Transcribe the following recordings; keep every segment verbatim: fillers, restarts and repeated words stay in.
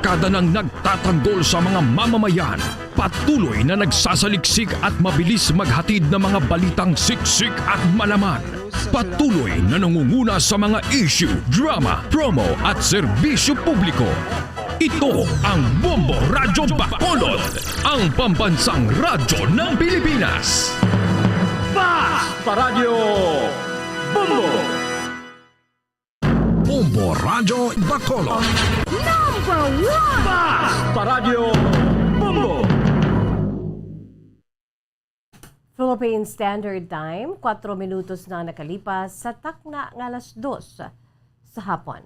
barkada nang nagtatanggol sa mga mamamayan. Patuloy na nagsasaliksik at mabilis maghatid ng mga balitang siksik at malaman. Patuloy na nangunguna sa mga issue, drama, promo at serbisyo publiko. Ito ang Bombo Radyo Bacolod, ang pambansang radyo ng Pilipinas. Basta Radyo Bombo! Bombo Radyo Bacolod. Number one! Basta Radyo Bombo! Philippine Standard Time, kwatro minutos na nakalipas sa takna nga alas dos sa hapon.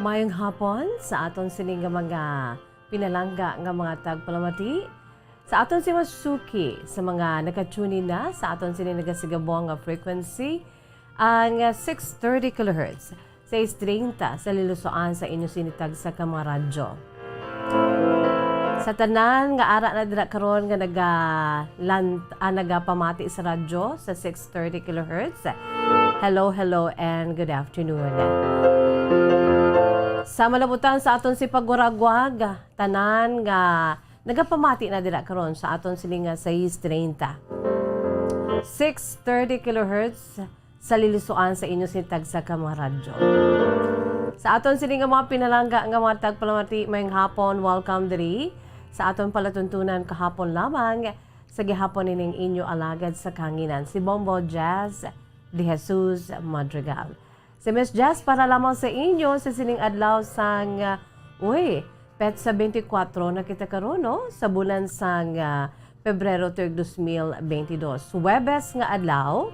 Mayong hapon sa aton sini nga mga pinalangga nga mga tagpalamati, sa aton sini mga suki, sa mga naka-tune in na sa aton sini nagasigabong nga frequency, ang, ah, six thirty kilohertz, sais treinta sa lilusoan sa inyo sini tagsa ka mga radyo. Sa tanan nga ara na dira karon nga nagalant-, ah, nagapamati sa radyo sa six thirty kilohertz, hello, hello, and good afternoon. Sa malabutan sa aton sini pagwaragwag, tanan nga nagapamati na dira karon sa aton sini nga sais treinta. Six thirty kilohertz sa lilusoan sa inyo sini tagsa ka mga radyo. Sa aton sini nga mga pinalangga nga mga tagpalamati, mayong hapon, welcome diri sa aton palatuntunan kahapon lamang sa gihapon nining inyo alagad sa kahanginan, si Bombo Jazz de Jesus Madrigal. Si Miss Jazz para lamang sa inyo sa sining adlaw sang, ah, uy, petsa twenty-four na kita karon, no? Sa bulan sang, ah, Pebrero tuig dos mil bentidós. Huwebes nga adlaw.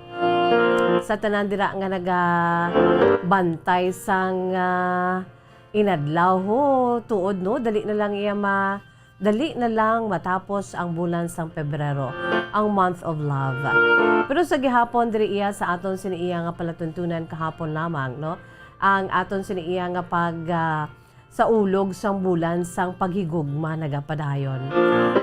Sa tanan dira nga nagabantay sang, ah, inadlaw, ho, tuod, no? Dali na lang iya ma-, dali na lang matapos ang bulan sang Pebrero, ang month of love. Pero sa gihapon, diri iya sa aton sini iya nga palatuntunan kahapon lamang, no? Ang aton sini iya nga pag, ah, sa ulog sang bulan sang paghigugma nagapadayon.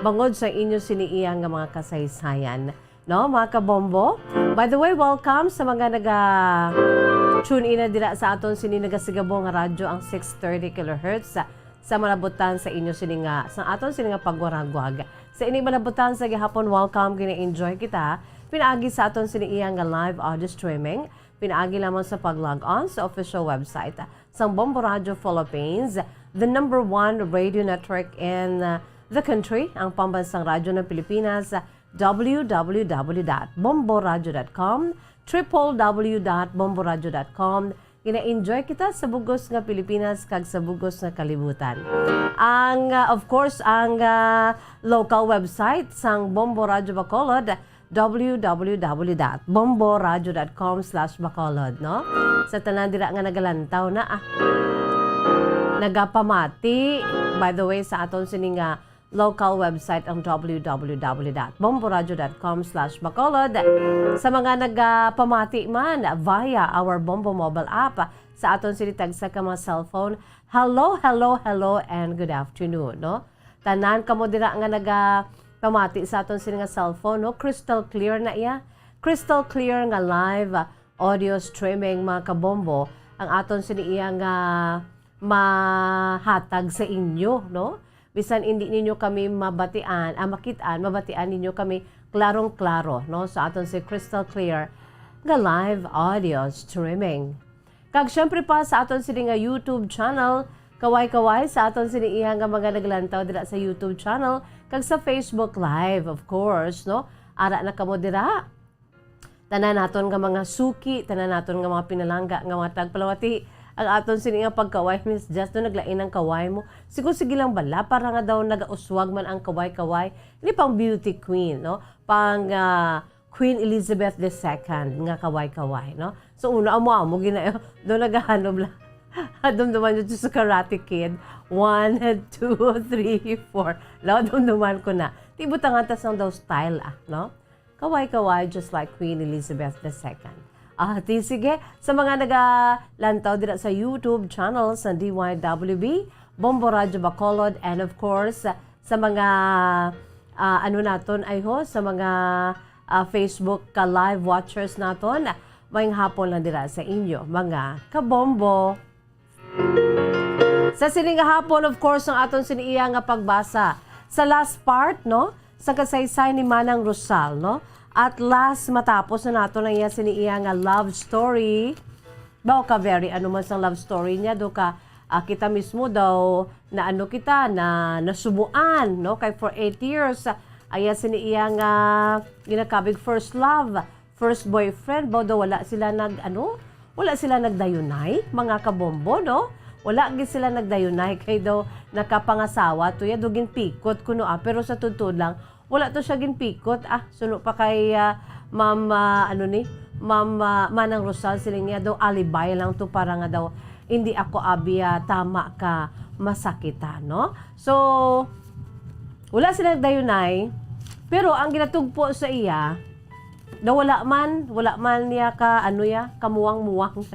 Bangod sa inyo sini iya nga mga kasaysayan, no, mga kabombo? By the way, welcome sa mga naga-tune in na dira sa aton sini nagasigabong nga radyo, ang six thirty kilohertz. Sa malabutan sa inyo sini nga, sa aton sini nga pagwaragwag. Sa ini malabutan sa gihapon, welcome, gina-enjoy kita pinaagi sa aton sini iya nga live audio streaming, pinaagi lamang sa pag-log on sa official website sang Bombo Radio Philippines, the number one radio network in, uh, the country, ang pambansang radyo ng Pilipinas, W W W dot bombo radio dot com, triple W dot bombo radio dot com. Gina-enjoy kita sa bugos nga Pilipinas kag sa bugos nga kalibutan. Ang, uh, of course, ang, uh, local website sang Bombo Radio Bacolod, W W W dot bombo radio dot com slash bacolod, no? Sa tanan dira nga nagalantaw na, ah, nagapamati, by the way, sa aton sini nga local website ang W W W dot bombo radio dot com slash bacolod. Sa mga nagapamati man via our Bombo mobile app, sa aton sini tagsa ka mga cellphone, hello, hello, hello, and good afternoon, no? Tanan kamo dira nga nagapamati sa aton sini nga cellphone, no? Crystal clear na iya. Crystal clear nga live, ah, audio streaming, mga kabombo, ang aton sini iya nga mahatag sa inyo, no? Bisan hindi ninyo kami mabatian, ah, makit-an, mabatian ninyo kami klarong-klaro, no? Sa aton si crystal clear nga live audio streaming. Kag syempre pa sa aton sini nga YouTube channel, kaway-kaway sa aton sini iya nga mga naglantaw dira sa YouTube channel kag sa Facebook Live, of course, no? Ara na kamo dira. Tanan naton nga mga suki, tanan naton nga mga pinalangga nga mga tagpalamati. Ang aton sini nga pagkaway, Miss Jess, no, naglain ang kaway mo. Sigo sige lang bala para nga daw nagauswag man ang kaway-kaway. Ini pang beauty queen, no? Pang, ah, Queen Elizabeth the second nga kaway-kaway, no? So, una, amo-amo gina-, do naghahanob lang. Dumduman nyo sa Karate Kid. One, two, three, four. Law, dumduman ko na. Ti butangan ta sang daw style, ah, no? Kaway-kaway, just like Queen Elizabeth the second. Ah, ti sige, sa mga nagalantaw dira sa YouTube channel sa D Y W B, Bombo Radyo Bacolod, and of course, sa mga, ah, ano naton, ay ho, sa mga, ah, Facebook ka live watchers naton, maayong hapon lang dira sa inyo, mga kabombo. Sa sini nga hapon, of course, ang aton sini iya nga pagbasa sa last part, no, sa kasaysay ni Manang Rosal, no? At last, matapos na nato na iya sini iya nga love story. Daw ka very ano man sang love story niya, do ka, ah, kita mismo daw na ano kita, na nasubuan, no? Kay for eight years, ah, iya sini iya nga ginakabig first love, first boyfriend, baw daw wala sila nag, ano? Wala sila nagdayunay, mga kabombo, no? Wala gid sila nagdayunay kay daw nakapangasawa to ya, do ginpikot kuno, ah, pero sa totoo lang, wala to siya ginpikot, ah, suno pa kay, ah, Ma'am, ah, ano ni, Ma'am, ah, Manang Rosal, siling niya daw alibi lang to para nga daw hindi ako abi, ah, tama ka masakitan, no? So, wala sila nagdayunay, pero ang ginatugpo sa iya, daw wala man, wala man niya ka, ano ya, kamuwang-muwang.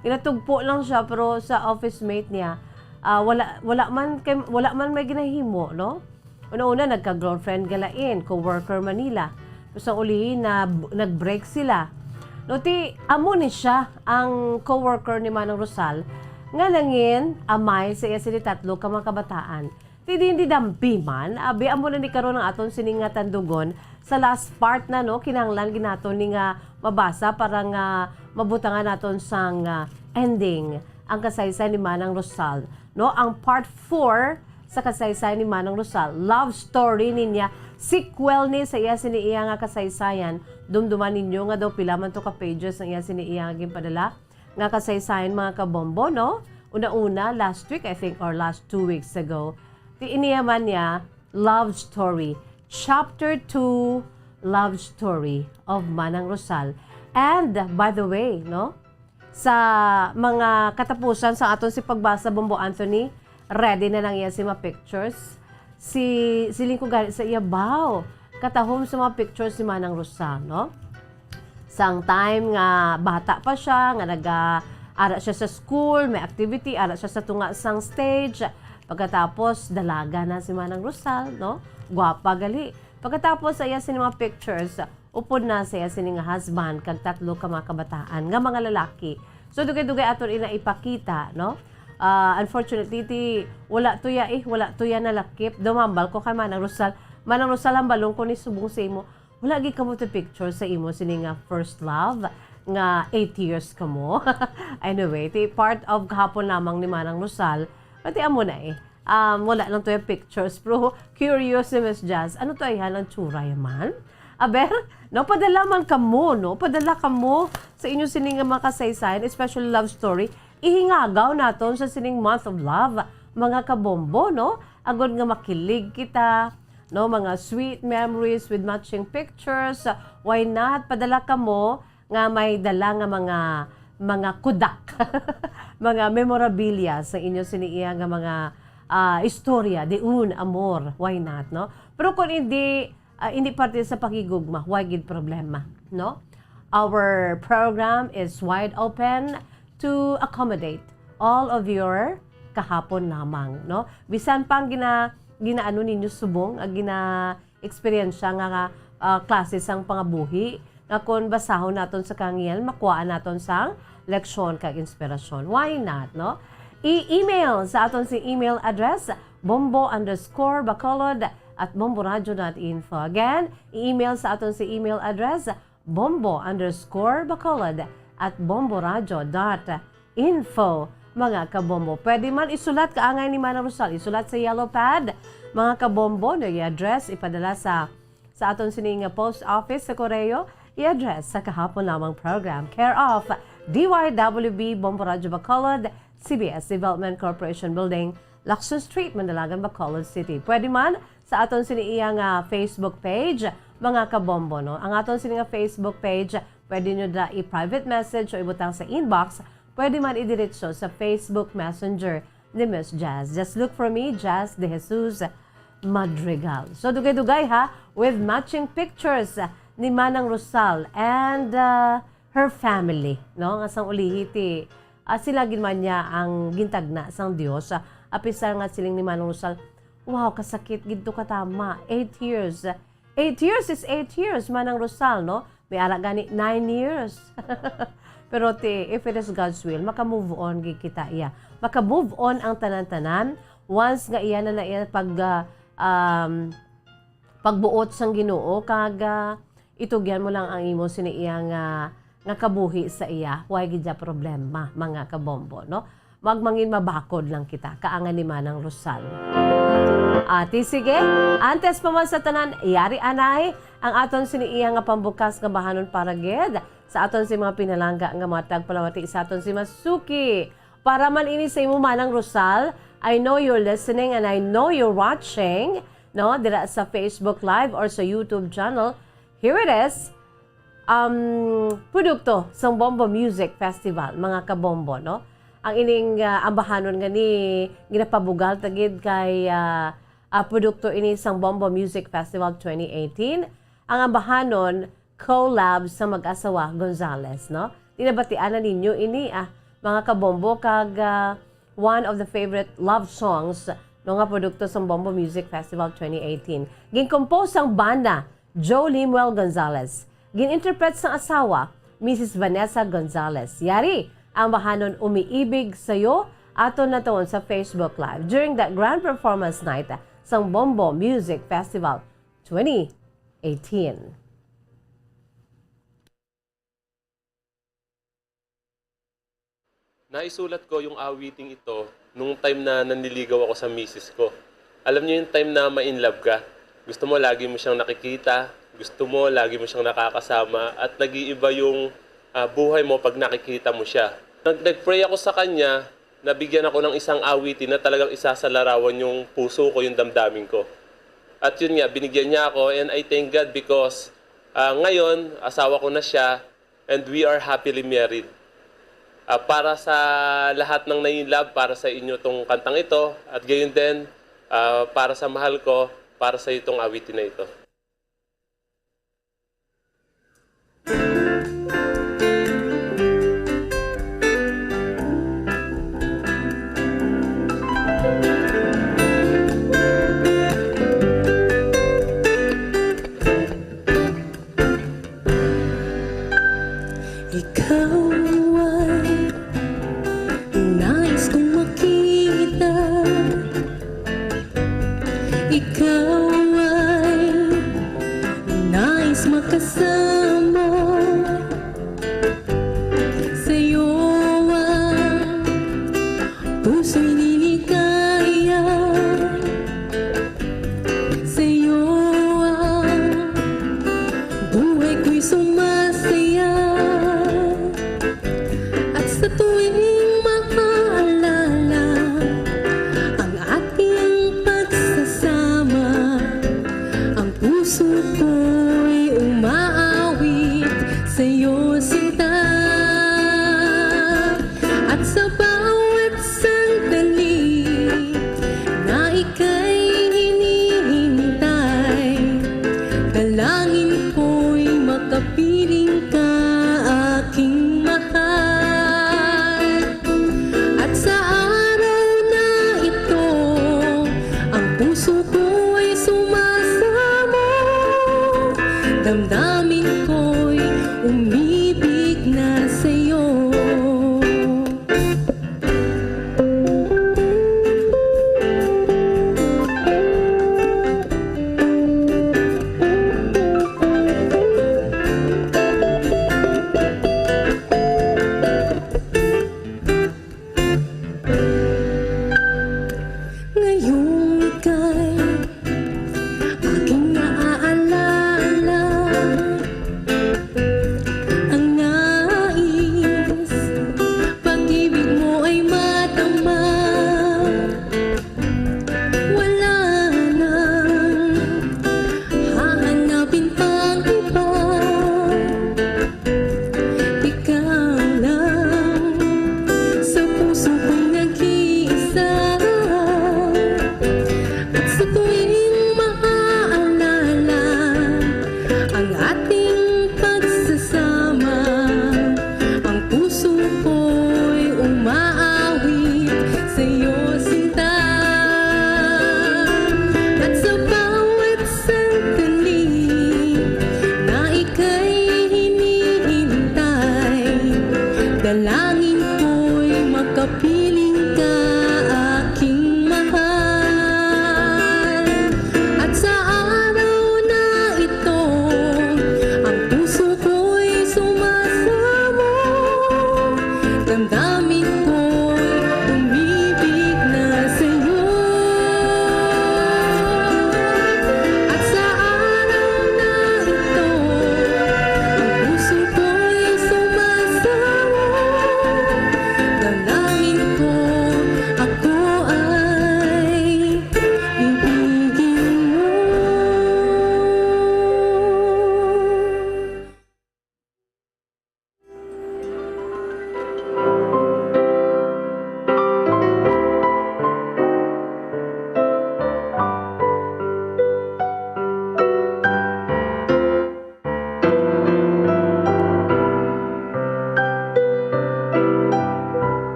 Ginatugpo lang siya, pero sa office mate niya, ah, wala, wala man kay, wala man may ginahimo, no? Una-una, nagka-girlfriend galain, co-worker Manila. Tapos ang ulihi na b-, nag-break sila. No, ti, amo ni siya ang co-worker ni Manang Rosal, nga nangin amay sa iya sini tatlo ka mga kabataan. Ti di, hindi dampi man, abi, amo na ni karon ang aton sini nga tandugon. Sa last part na, no, kinahanglan gid naton ni nga mabasa para nga mabutangan naton sang, ah, ending ang kasaysay ni Manang Rosal, no? Ang part four sa kasaysay ni Manang Rosal, love story niya, sequel ni sa iya sini iya nga kasaysayan. Dumduman ninyo nga daw pila man to ka pages ang iya sini iya nga ginpadala nga kasaysayan, mga kabombo, no? Una-una, last week, I think, or last two weeks ago, ti iniya man niya, love story. Chapter two, love story of Manang Rosal. And, by the way, no? Sa mga katapusan sa aton si pagbasa, Bombo Anthony, ready na lang iya si mga pictures. Si, siling ko gani sa iya, baw, katahom sa mga pictures si Manang Rosal, no? Sang time nga bata pa siya, nga naga-, ara siya sa school, may activity, ara siya sa tunga sang stage. Pagkatapos, dalaga na si Manang Rosal, no? Gwapa gali. Pagkatapos sa iya sini mga pictures, upod na sa iya sini nga husband kag tatlo ka mga kabataan nga mga lalaki. So, dugay-dugay aton ina ipakita, no? Ah, unfortunately, ti, wala to ya, eh, wala to ya nalakip. Dumambal ko kay Manang Rosal. Manang Rosal, hambalon ko ni subong sa imo. Wala gid kamo ti picture sa imo sini nga first love nga eight years kamo. Anyway, ti part of gahapon lamang ni Manang Rosal. Pati amo na, eh. Um, wala lang to yung pictures, pero curious si Miss Jazz. Ano to, ayhan ang tsura yaman? Aber, no, padala man kamo, no? Padala kamo sa inyo sini nga mga kasaysayan, especially love story. Ihingagaw naton sa sining month of love, mga kabombo, no? Agod nga makilig kita, no? Mga sweet memories with matching pictures. Why not? Padala kamo nga may dala nga mga, mga kudak, mga memorabilia sa inyo sini iya nga mga, ah, istorya, de un amor. Why not, no? Pero kung hindi, ah, hindi parte sa pakigugma, why gid problema, no? Our program is wide open to accommodate all of your kahapon lamang, no? Bisan pang gina-, ginaano ninyo subong, ah, gina-, eksperyensya nga, nga, ah, klase sang pangabuhi nga kon basahon naton sa kahanginan, makuhaan naton sang leksyon kag inspirasyon. Why not, no? I-email sa aton si email address, bombo underscore bacolod at bomboradio dot info. Again, i-email sa aton si email address, bombo underscore bacolod at bomboradio dot info, mga kabombo. Pwede man isulat, kaangay ni Manang Rosal, isulat sa yellow pad, mga kabombo, no, i-address, ipadala sa, sa aton sini nga post office sa Correo, i-address sa kahapon lamang program. Care of D Y W B, Bombo Radyo Bacolod, C B S Development Corporation Building, Lacson Street, Mandalagan, Bacolod City. Pwede man sa aton sini iya nga Facebook page, mga kabombo, no? Ang aton sini nga Facebook page, pwede nyo da i-private message o ibutang sa inbox. Pwede man idiretso sa Facebook Messenger ni Miss Jazz. Just look for me, Jazz De Jesus Madrigal. So, dugay-dugay ha, with matching pictures ni Manang Rosal and, uh, her family, no? Nga sang ulihi ti, ah, sila gid man niya ang gintagna sang Dios. Ah, apisar nga siling ni Manang Rosal, "Wow, kasakit gid to katama. Eight years." Eight years is eight years, Manang Rosal, no? May ara gani nine years. Pero ti, if it is God's will, maka-move on gid kita iya. Maka-move on ang tanan-tanan once nga iya na na iya pag, ah, um, pagbuot sang Ginoo kag, ah, itugyan mo lang ang imo sini iya nga, nga kabuhi sa iya. Way gid siya problema, mga kabombo, no? Magmangin mabakod lang kita, kaangay ni Manang Rosal. Ati, sige, antes pa man sa tanan, yari anay ang aton sini iya nga pambukas nga bahanon para gid sa aton si mga pinalangga nga mga tagpalamati sa aton si Masuki. Para man ini sa imo, Manang Rosal, I know you're listening and I know you're watching, no? Dira sa Facebook Live or sa YouTube channel. Here it is. Um, produkto sang Bombo Music Festival, mga kabombo, no? Ang ining, ah, ambahanon nga ni ginapabugal ta gid kay, ah, ah, produkto ini sang Bombo Music Festival twenty eighteen. Ang ambahanon, collab sa mag-asawa Gonzales, no? Di nabatian na ninyo ini, ah, mga kabombo, kag, ah, one of the favorite love songs, no, nga produkto sang Bombo Music Festival twenty eighteen. Gin-compose sang banda, Joe Limuel Gonzales. Gin-interpret sang asawa, Missus Vanessa Gonzales. Yari, ang bahanon Umiibig Sa'yo, aton natuon sa Facebook Live during the grand performance night sang Bombo Music Festival twenty eighteen. Naisulat ko yung awiting ito nung time na nanliligaw ako sa misis ko. Alam niyo yung time na ma-in love ka? Gusto mo lagi mo siyang nakikita, gusto mo lagi mo siyang nakakasama, at nag-iiba yung, ah, buhay mo pag nakikita mo siya. Nag-, nag-pray ako sa kanya, nabigyan ako ng isang awitin na talagang isasalarawan yung puso ko, yung damdamin ko. At yun nga, binigyan niya ako, and I thank God because, ah, ngayon, asawa ko na siya, and we are happily married. Ah, para sa lahat ng na-in love, para sa inyo tong kantang ito, at gayon din, ah, para sa mahal ko, para sa itong awitin na ito. Ikaw ay nais kong makita. Ikaw ay nais makasama. Sa'yo ang puso'y liligaya. Sa'yo ang buhay ko'y sumasaya. At sa tuwing maaalala ang ating pagsasama,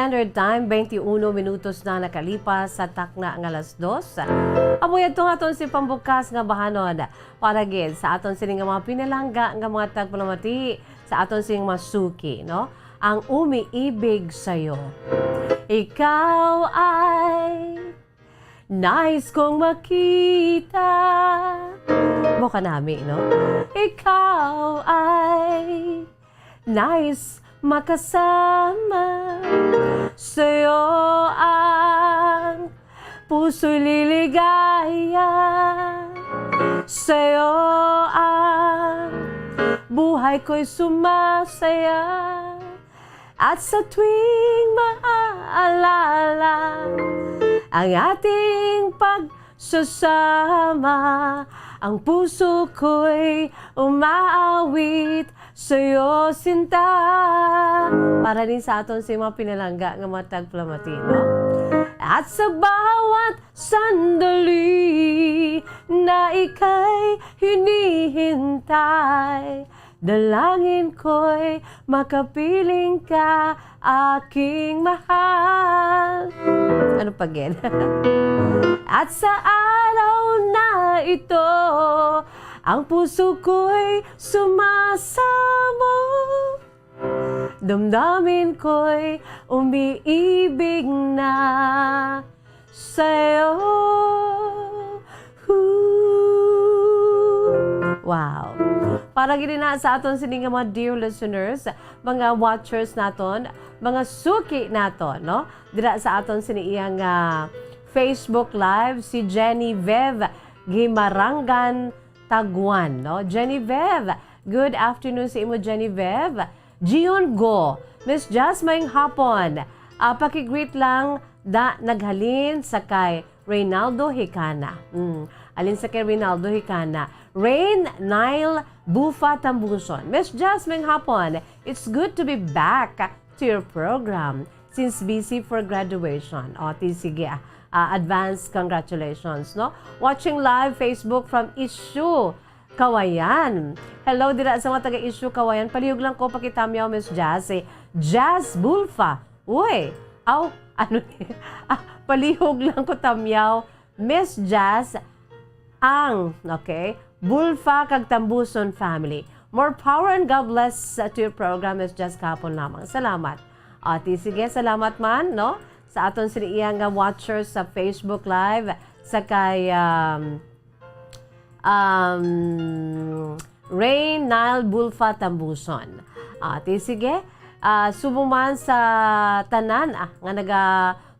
Standard Time, twenty-one minutos na nakalipas sa takna nga alas dos. Amo yadto nga aton si pambukas nga bahanon para gid sa aton sini nga mga pinalangga nga mga tagpalamati, sa aton sini nga mga suki, no? Ang umiibig sayo. Ikaw ay nais kong makita. Mo ka nami, no? Ikaw ay nais makasama. Sa'yo ang puso'y liligaya. Sa'yo ang buhay ko'y sumasaya. At sa tuwing maaalala ang ating pagsasama, ang puso ko'y umaawit sa'yo, sinta. Para din sa aton sa mga pinalangga nga mga tagpalamati, no? At sa bawat sandali na ika'y hinihintay, dalangin ko'y makapiling ka, aking mahal. Ano pa gid? At sa araw na ito, ang puso ko'y sumasamo. Damdamin ko'y umiibig na sa'yo. Hoo. Wow. Para gid na sa aton sini nga mga dear listeners, mga watchers naton, mga suki naton, no? Dira sa aton sini iya nga Facebook Live, si Jenny Vev Gimarangan Taguan, no? Jenny Vev, good afternoon sa imo, Jenny Vev. Gion Go, Miss Jazz, maayong hapon. Ah, paki-greet lang da naghalin sa kay Reynaldo Hicana. Mm, alin sa kay Reynaldo Hicana. Rain Nile Bufa Tambuson. Miss Jazz, maayong hapon. It's good to be back to your program since busy for graduation. O, ti, sige, ah, ah, advance congratulations, no? Watching live Facebook from Issue Kawayan. Hello, dira sa mga taga Issue Kawayan. Palihog lang ko pakitamyaw, Miss Jazz. Eh, Jazz Bulfa. Uy, aw, ano ni? Ah, palihog lang ko tamyaw, Miss Jazz, ang, okay, Bulfa kag Tambuson family. More power and God bless, uh, to your program, Miss Jazz, kahapon lamang. Salamat. Ati, sige, salamat man, no? Sa aton sini iya nga watchers sa Facebook Live, sa kay, um, um, Rain Nile Bulfa Tambuson. Ati, sige, ah, subong man sa tanan, ah, nga naga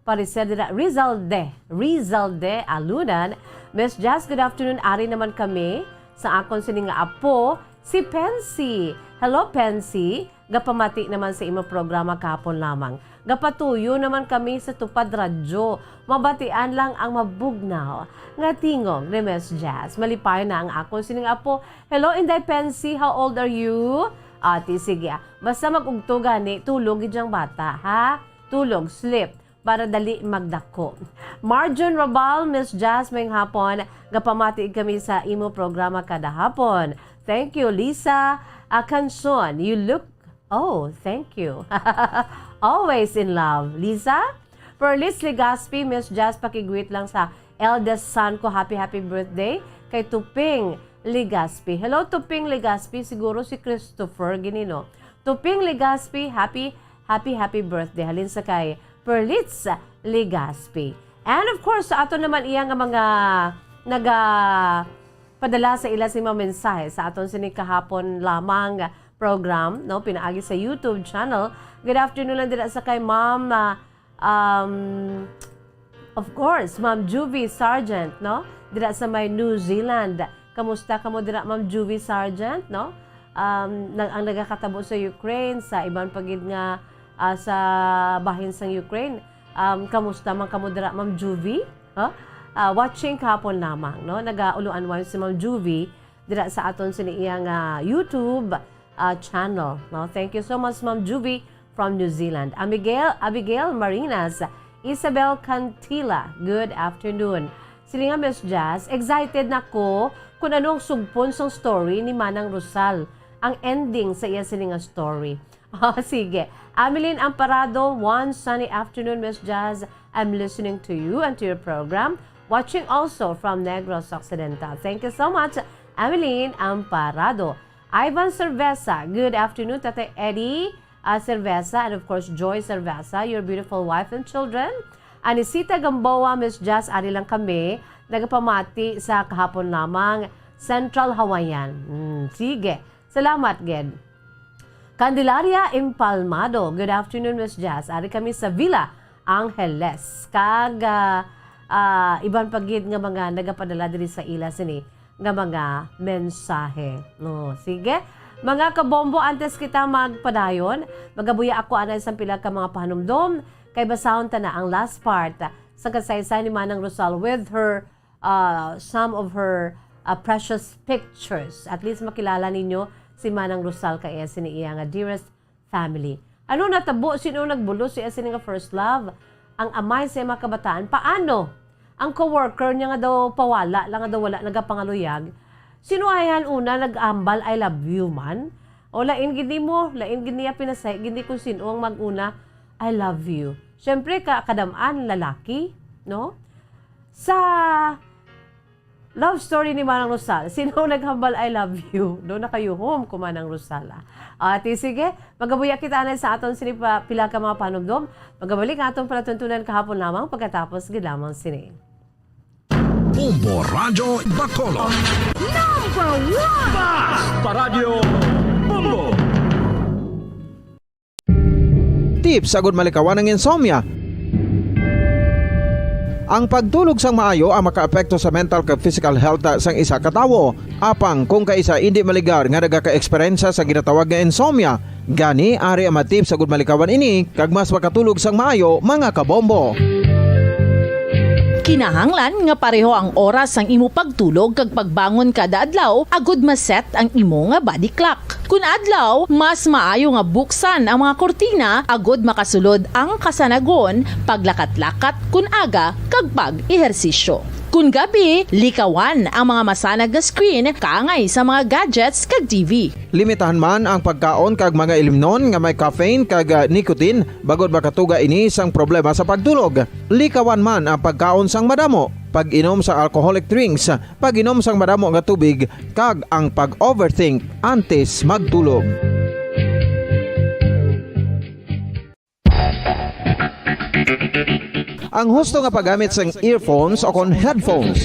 parecer dira, Rizalde, Rizalde Alunan. Miss Jazz, good afternoon. Ari naman kami sa akon sini nga apo, si Pensi. Hello, Pensi. Gapamati naman sa imo programa kahapon lamang. Gapatuyo naman kami sa Tupad Radyo. Mabatian lang ang mabugnaw nga tingog ni Miss Jazz. Malipayon na ang akon sining apo. Hello, Inday Pensi. How old are you? Ati, sige, ah. Basta mag-ugto gani, tulog gid yang bata, ha? Tulog, sleep, para dali magdako. Marjon Rabal, Miss Jazz, maayong hapon. Gapamati kami sa imo programa kada hapon. Thank you, Lisa Acanson. You look, oh, thank you. Always in love, Lisa. Perlis Legaspi, Miss Jazz, paki-greet lang sa eldest son ko. Happy, happy birthday kay Tuping Legaspi. Hello, Tuping Legaspi. Siguro si Christopher gini, no? Tuping Legaspi, happy, happy, happy birthday. Halin sa kay Perlitz Legaspi. And of course, sa aton naman iya nga mga naga padala sa ila sing mga mensahe sa aton sini kahapon lamang program, no, pinaagi sa YouTube channel. Good afternoon lang dira sa kay Ma'am, ah, um, of course, Ma'am Juvie Sargent, no, dira sa may New Zealand. Kamusta kamo dira, Ma'am Juvie Sargent, no? Um, nag-, ang nagakatabo sa Ukraine, sa iban pa gid nga, ah, sa bahin sang Ukraine. Um, kamusta man kamo dira, Ma'am Juvie? Huh? Ah, watching kahapon lamang, no? Nagaulo-anwayon si Ma'am Juvie dira sa aton sini iya nga YouTube, ah, channel, no? Thank you so much, Ma'am Juvie from New Zealand. Abigail, Abigail Marinas, Isabel Cantila, good afternoon. Sila nga, Miss Jazz, excited na ko kung ano ang sugpon sang story ni Manang Rosal, ang ending sa iya sini nga story. Oh, sige. Ameline Amparado, one sunny afternoon, Miss Jazz. I'm listening to you and to your program. Watching also from Negros Occidental. Thank you so much, Ameline Amparado. Ivan Cerveza, good afternoon, Tatay Eddie, uh, Cerveza, and of course, Joy Cerveza, your beautiful wife and children. Anisita Gamboa, Miss Jazz, ari lang kami, nagapamati sa kahapon lamang, Central Hawaiian. Hmm, sige. Salamat, gid. Candelaria Impalmado, good afternoon, Miss Jazz. Ari kami sa Villa Angeles. Kag, ah, ah, iban pa gid nga mga nagapadala diri sa ila sini nga mga mensahe. No, sige. Mga kabombo, antes kita magpadayon, magabuya ako anay sang pila ka mga pahanumdom, kay basahon ta na ang last part sa kasaysay ni Manang Rosal with her, uh, some of her, uh, precious pictures. At least makilala ninyo si Manang Rosal kay iya sini iya nga dearest family. Ano natabo? Sino nagbulos sa iya sini nga first love? Ang amay sa iya mga kabataan. Paano? Ang coworker niya nga daw pawala lang, nga daw wala nagapangaluyag. Sino ay han una nag-ambal, "I love you" man? O lain gid nimo, lain gid niya pinasay, gid ni kung sino ang mag-una, "I love you." Siyempre, ka, kadam-an, lalaki, no? Sa love story ni Manang Rosal, sino naghambal, "I love you"? Do na kayo home ko, Manang Rosal, ah. Ati, sige, magabuya kita anay sa aton sini pa, pila ka mga panumdom. Magabalik ang aton palatuntunan kahapon lamang pagkatapos gid lamang sini. Bombo Radyo Bacolod. Number one! Bas pa Radyo Bombo. Tips agud malikawan ang insomnia. Ang pagtulog sang maayo ang makaapekto sa mental kag physical health sang isa ka tawo. Apang kung kaisa indi maligar nga nagaka-eksperyensya sa ginatawag nga insomnia, gani ari ang mga tips agud malikawan ini kag mas makatulog sang maayo, mga kabombo. Kinahanglan nga pareho ang oras sang imo pagtulog kag pagbangon kada adlaw agud ma-set ang imo nga body clock. Kun adlaw, mas maayo nga buksan ang mga kurtina agud makasulod ang kasanagon, paglakat-lakat kun aga, kag pag-ehersisyo. Kun gabi, likawan ang mga masanag nga screen kaangay sa mga gadgets kag T V. Limitahan man ang pagkaon kag mga ilimnon nga may caffeine kag, ah, nicotine, bangod makatuga ini sang problema sa pagtulog. Likawan man ang pagkaon sang madamo, pag-inom sa alcoholic drinks, pag-inom sang madamo nga tubig, kag ang pag-overthink antes magtulog. Ang husto nga paggamit sang earphones o kon headphones.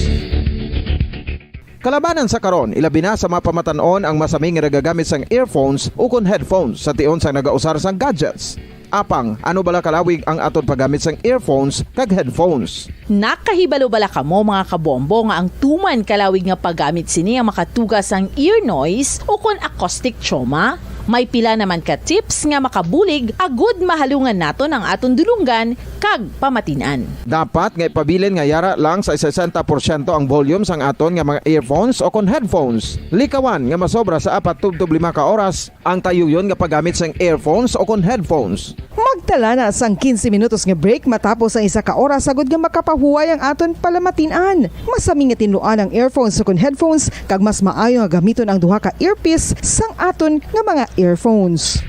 Kalabanan sa karon, ilabi na sa mga pamatan-on ang masami nga nagagamit sang earphones o kon headphones sa tion sang nagausar sang gadgets. Apang, ano bala kalawig ang aton paggamit sang earphones kag headphones? Nakahibalo bala kamo, mga kabombo, nga ang tuman kalawig nga paggamit sini ang makatuga sang ear noise o kon acoustic trauma? May pila naman ka tips nga makabulig agud mahalungan naton ang aton dulonggan kag pamatin-an. Dapat nga ipabilin nga yara lang sa sesenta porsyento ang volume sang aton nga mga earphones o kon headphones. Likawan nga masobra sa apat tubtob lima ka oras ang tayuyon nga paggamit sang earphones o kon headphones. Magtala na sang quince minutos nga break matapos ang isa ka oras, agud nga makapahuway ang aton palamatin-an. Masami nga tinluan ang earphones o kon headphones, kag mas maayo nga gamiton ang duha ka earpiece sang aton nga mga earphones.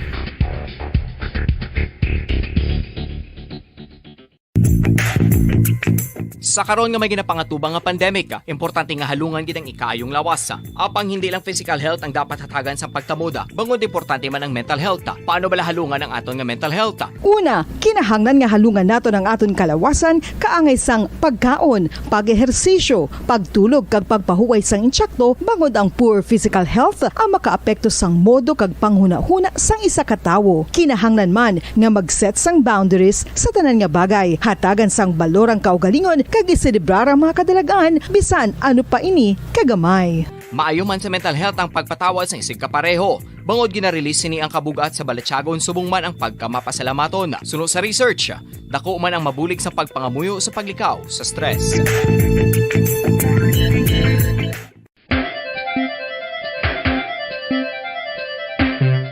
Sa karon nga may ginapangatubang nga pandemic, importante nga halungan gid ang ikaayong lawas. Apang hindi lang physical health ang dapat hatagan sa pagtamod, bangod importante man ang mental health. Paano bala halungan ang aton nga mental health? Una, kinahanglan nga halungan naton ang aton kalawasan kaangay sang pagkaon, pag-ehersisyo, pagtulog kag pagpahuway sang insakto, bangod ang poor physical health ang makaapekto sang modo kag panghunahuna sang isa ka tawo. Kinahanglan man nga mag-set sang boundaries sa tanan nga bagay. Hatagan sang balor ang kaugalingon kag iselebrar ang mga kadalag-an, bisan ano pa ini kagamay. Maayo man sa mental health ang pagpatawad sa isig kapareho, bangod gina-release sini ang kabug-at sa balatyagon subong man ang pagkamapasalamaton. Suno sa research, dako man ang mabulig sa pagpangamuyo sa paglikaw sa stress.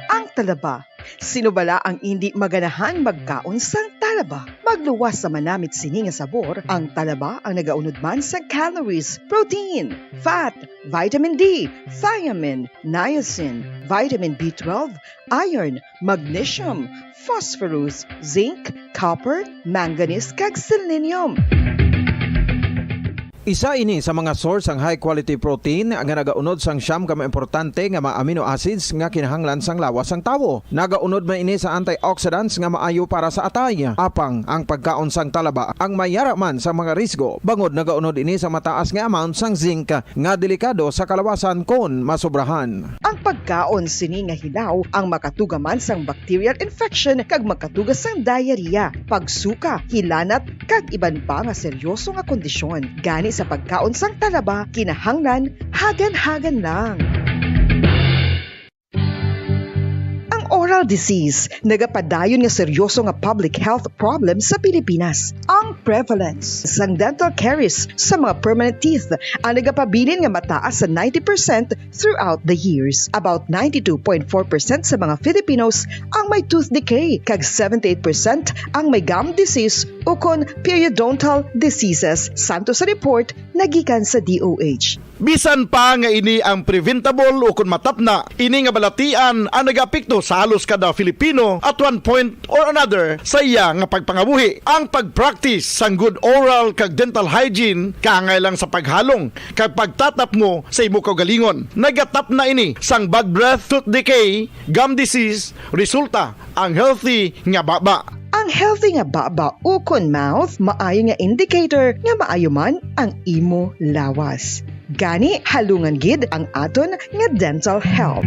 Ang talaba. Sino bala ang indi maganahan magkaon sang talaba? Talaba. Magluwas sa manamit sini nga sabor, ang talaba ang nagaunod man sa calories, protein, fat, vitamin D, thiamine, niacin, vitamin B twelve, iron, magnesium, phosphorus, zinc, copper, manganese, kag selenium. Isa ini sa mga source sang high quality protein nga nagaunod sang siyam ka mga importante nga mga amino acids nga kinahanglan sang lawas sang tawo. Nagaunod man ini sa antioxidants nga maayo para sa atay. Apang ang pagkaon sang talaba ang may yara man sa mga risgo, bangod nagaunod ini sa mataas nga amount sang zinc nga delikado sa kalawasan kon masobrahan. Ang pagkaon sini nga hilaw ang makatuga man sang bacterial infection kag makatuga sang diarrhea, pagsuka, hilanat, kag iban pa nga seryoso nga kondisyon. Gani sa pagkaon sang talaba, kinahanglan hagan-hagan lang. Ang oral disease nagapadayon nga seryoso nga public health problem sa Pilipinas. Ang prevalence sang dental caries sa mga permanent teeth ang nagapabilin nga mataas sa ninety percent throughout the years. About ninety-two point four percent sa mga Filipinos ang may tooth decay, kag seventy-eight percent ang may gum disease ukon periodontal diseases, santo sa report nagikan sa D O H. Bisan pa nga ini ang preventable ukon matapna, ini nga balatian ang nagaapekto sa halos kada Filipino at one point or another sa iya nga pagpangabuhi. Ang pag-practice sang good oral kag dental hygiene kaangay lang sa paghalong kag pagtatapngo sa imo kaugalingon. Nagatapna ini sang bad breath, tooth decay, gum disease, resulta ang healthy nga baba. Ang healthy nga baba ukon mouth maayo nga indicator nga maayo man ang imo lawas. Gani, halungan gid ang aton nga dental health.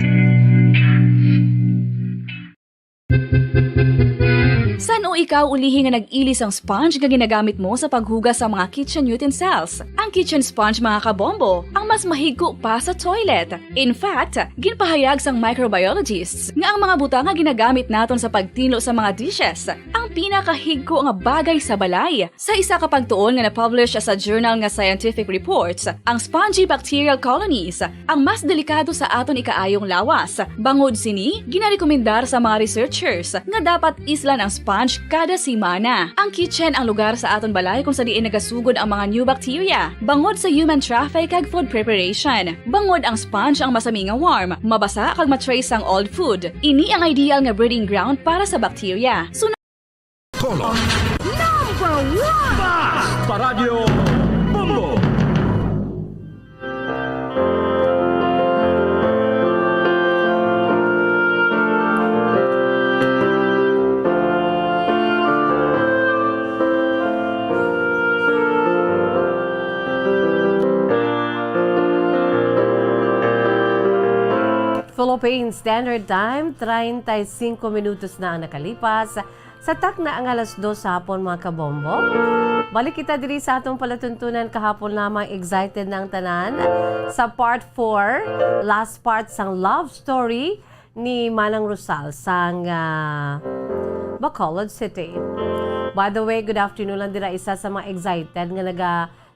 San-o ikaw ulihi nga nag-ili sang sponge nga ginagamit mo sa paghugas sa mga kitchen utensils? Ang kitchen sponge, mga kabombo, ang mas mahigko pa sa toilet. In fact, ginpahayag sang microbiologists nga ang mga butang nga ginagamit naton sa pagtinlo sa mga dishes ang pinakahigko nga bagay sa balay. Sa isa ka pagtuon nga na-publish sa journal nga Scientific Reports, ang spongy bacterial colonies ang mas delikado sa aton ikaayong lawas. Bangod sini, ginarekomendar sa mga researchers nga dapat islan ang sponge kada semana. Ang kitchen ang lugar sa aton balay kung sa diin nagasugod ang mga new bacteria, bangod sa human traffic kag food preparation. Bangod ang sponge ang masami nga warm, mabasa kag ma-trace ang old food. Ini ang ideal nga breeding ground para sa bacteria. So, Tolo. Number one! Bas! Paradyo Bombo! Philippine Standard Time, treinta y cinco minutos na ang nakalipas. Sa takna nga alas dos sa hapon, mga kabombo, balik kita diri sa atong palatuntunan kahapon lamang. Excited na ang tanan sa part four, last part sang love story ni Manang Rosal sang, ah, Bacolod City. By the way, good afternoon lang dira isa sa mga excited nga naga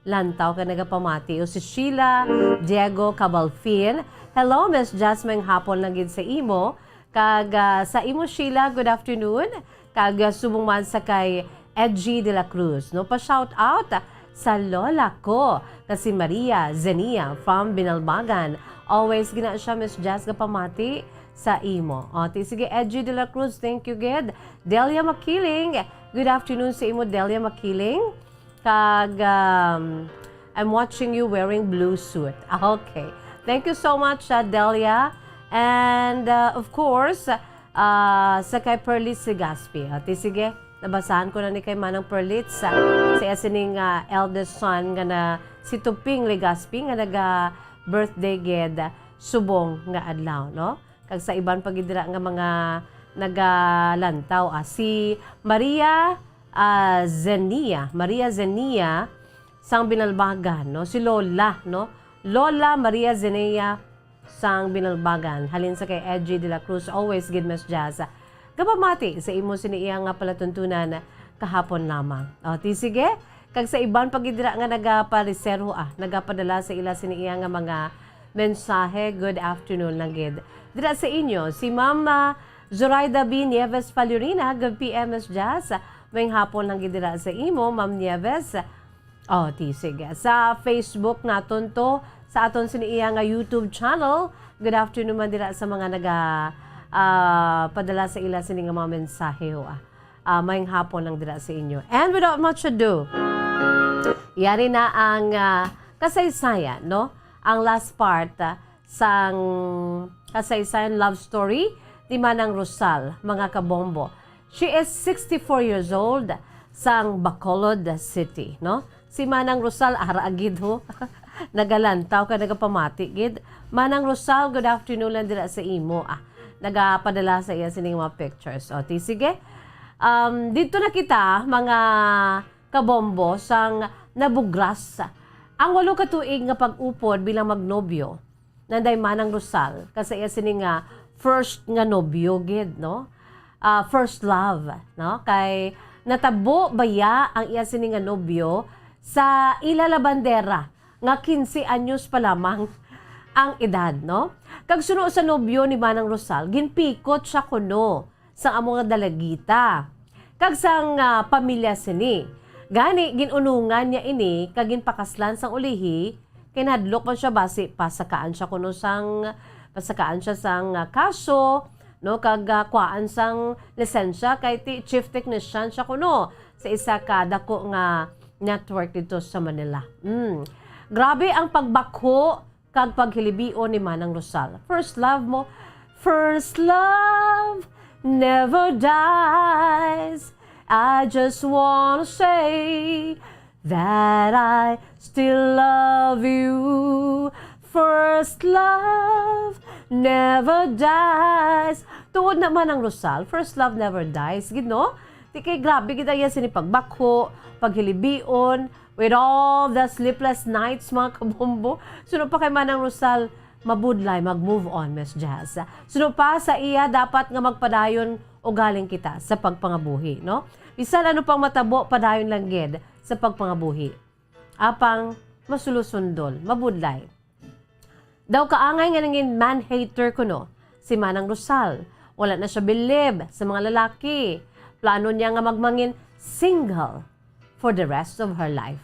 lantaw kag nagapamati o si Sheila Diego Cabalfin. Hello, Miss Jasmine, hapon lang gid sa imo. Kag, ah, sa imo, Sheila, good afternoon. Kag, ah, subong man sa kay Edgy de la Cruz, no? Pa-shout out sa lola ko nga si Maria Zenia from Binalbagan. Always gina siya, Miss Jazz, nga pamati sa imo. O, ti, sige, Edgy de la Cruz, thank you, gid. Delia Makiling, good afternoon sa imo, Delia Makiling. Kag, um, I'm watching you wearing blue suit. Ah, okay. Thank you so much, uh, Delia. And, uh, of course, uh, sa kay Perlitz Legaspi. Ah, ti sige, nabasahan ko na ni kay Manang Perlitz, uh, sa iya sining, uh, eldest son nga na si Tuping Legaspi nga naga-birthday gid subong nga adlaw, no? Kag sa iban pa gid dira nga mga nagalantaw, ah, si Maria, ah, Zenia, Maria Zenia sang Binalbagan, no? Si Lola, no? Lola Maria Zenia sang Binalbagan, halin sa kay Edgy de la Cruz, always gid, Miss Jazz. Gapamati sa imo sini iya nga palatuntunan kahapon lamang. O, ti sige, kag sa iban pa gid dira nga nagapareserbo, ah, nagapadala sa ila sini iya nga mga mensahe, good afternoon lang gid. Dira sa inyo, si Ma'am, ah, Zoraida B Nieves Falurina, good P M, Miss Jazz. Maayong hapon lang gid dira sa imo, Ma'am Nieves. Oh, ti, sige. Sa Facebook naton to, sa aton sini iya nga YouTube channel. Good afternoon man dira sa mga naga, ah, padala sa ila sini nga mga mensahe, ho, ah. Ah, maayong hapon lang dira sa inyo. And without much ado, yari na ang, ah, kasaysayan, no? Ang last part, ah, sang kasaysayan love story ni Manang Rosal, mga kabombo. She is sixty-four years old, sang Bacolod City, no? Si Manang Rosal, ara gid, ho. Nagalantaw ka, nagapamati gid. Manang Rosal, good afternoon lang dira sa imo. Ah, nagapadala sa iya sining mga pictures. O, ti, sige. Um, dito na kita, mga kabombo, sang nabugras. Ang walo ka tuig nga pag-upod bilang magnobyo, nanday Manang Rosal, kag sa iya sini nga first nga nobyo gid, no? Ah, first love, no? Kay natabo baya ang iya sini nga nobyo sa ila labandera nga quince anyos pa lamang ang edad, no? Kag suno sa nobyo ni Manang Rosal, ginpikot siya kuno sang amo nga dalagita kag sang, ah, pamilya sini. Gani, gin-unungan niya ini kag ginpakaslan sang ulihi, kay nahadlok man siya basi pasakaan siya kuno sang, pasakaan siya sang, ah, kaso, no, kag, ah, kuhaan sang lisensya kay ti-, chief technician siya kuno sa isa ka dako nga network dito sa Manila. Mm. Grabe ang pagbakho kag paghilibion ni Manang Rosal. First love mo, first love never dies. I just wanna say that I still love you. First love never dies. Tuod na, Manang Rosal, first love never dies. Gid, no? Ti kay grabe gid ang iya sini pagbakho, paghilibion, with all the sleepless nights, mga kabombo. Suno pa kay Manang Rosal, mabudlay, mag-move on, Miss Jazz. Suno pa sa iya, dapat nga magpadayon ugaling kita sa pagpangabuhi, no? Bisan ano pang matabo, padayon lang gid sa pagpangabuhi. Apang masulusundol, mabudlay. Daw kaangay nga nangin man-hater kuno si Manang Rosal. Wala na siya bilib sa mga lalaki. Plano niya nga magmangin single for the rest of her life.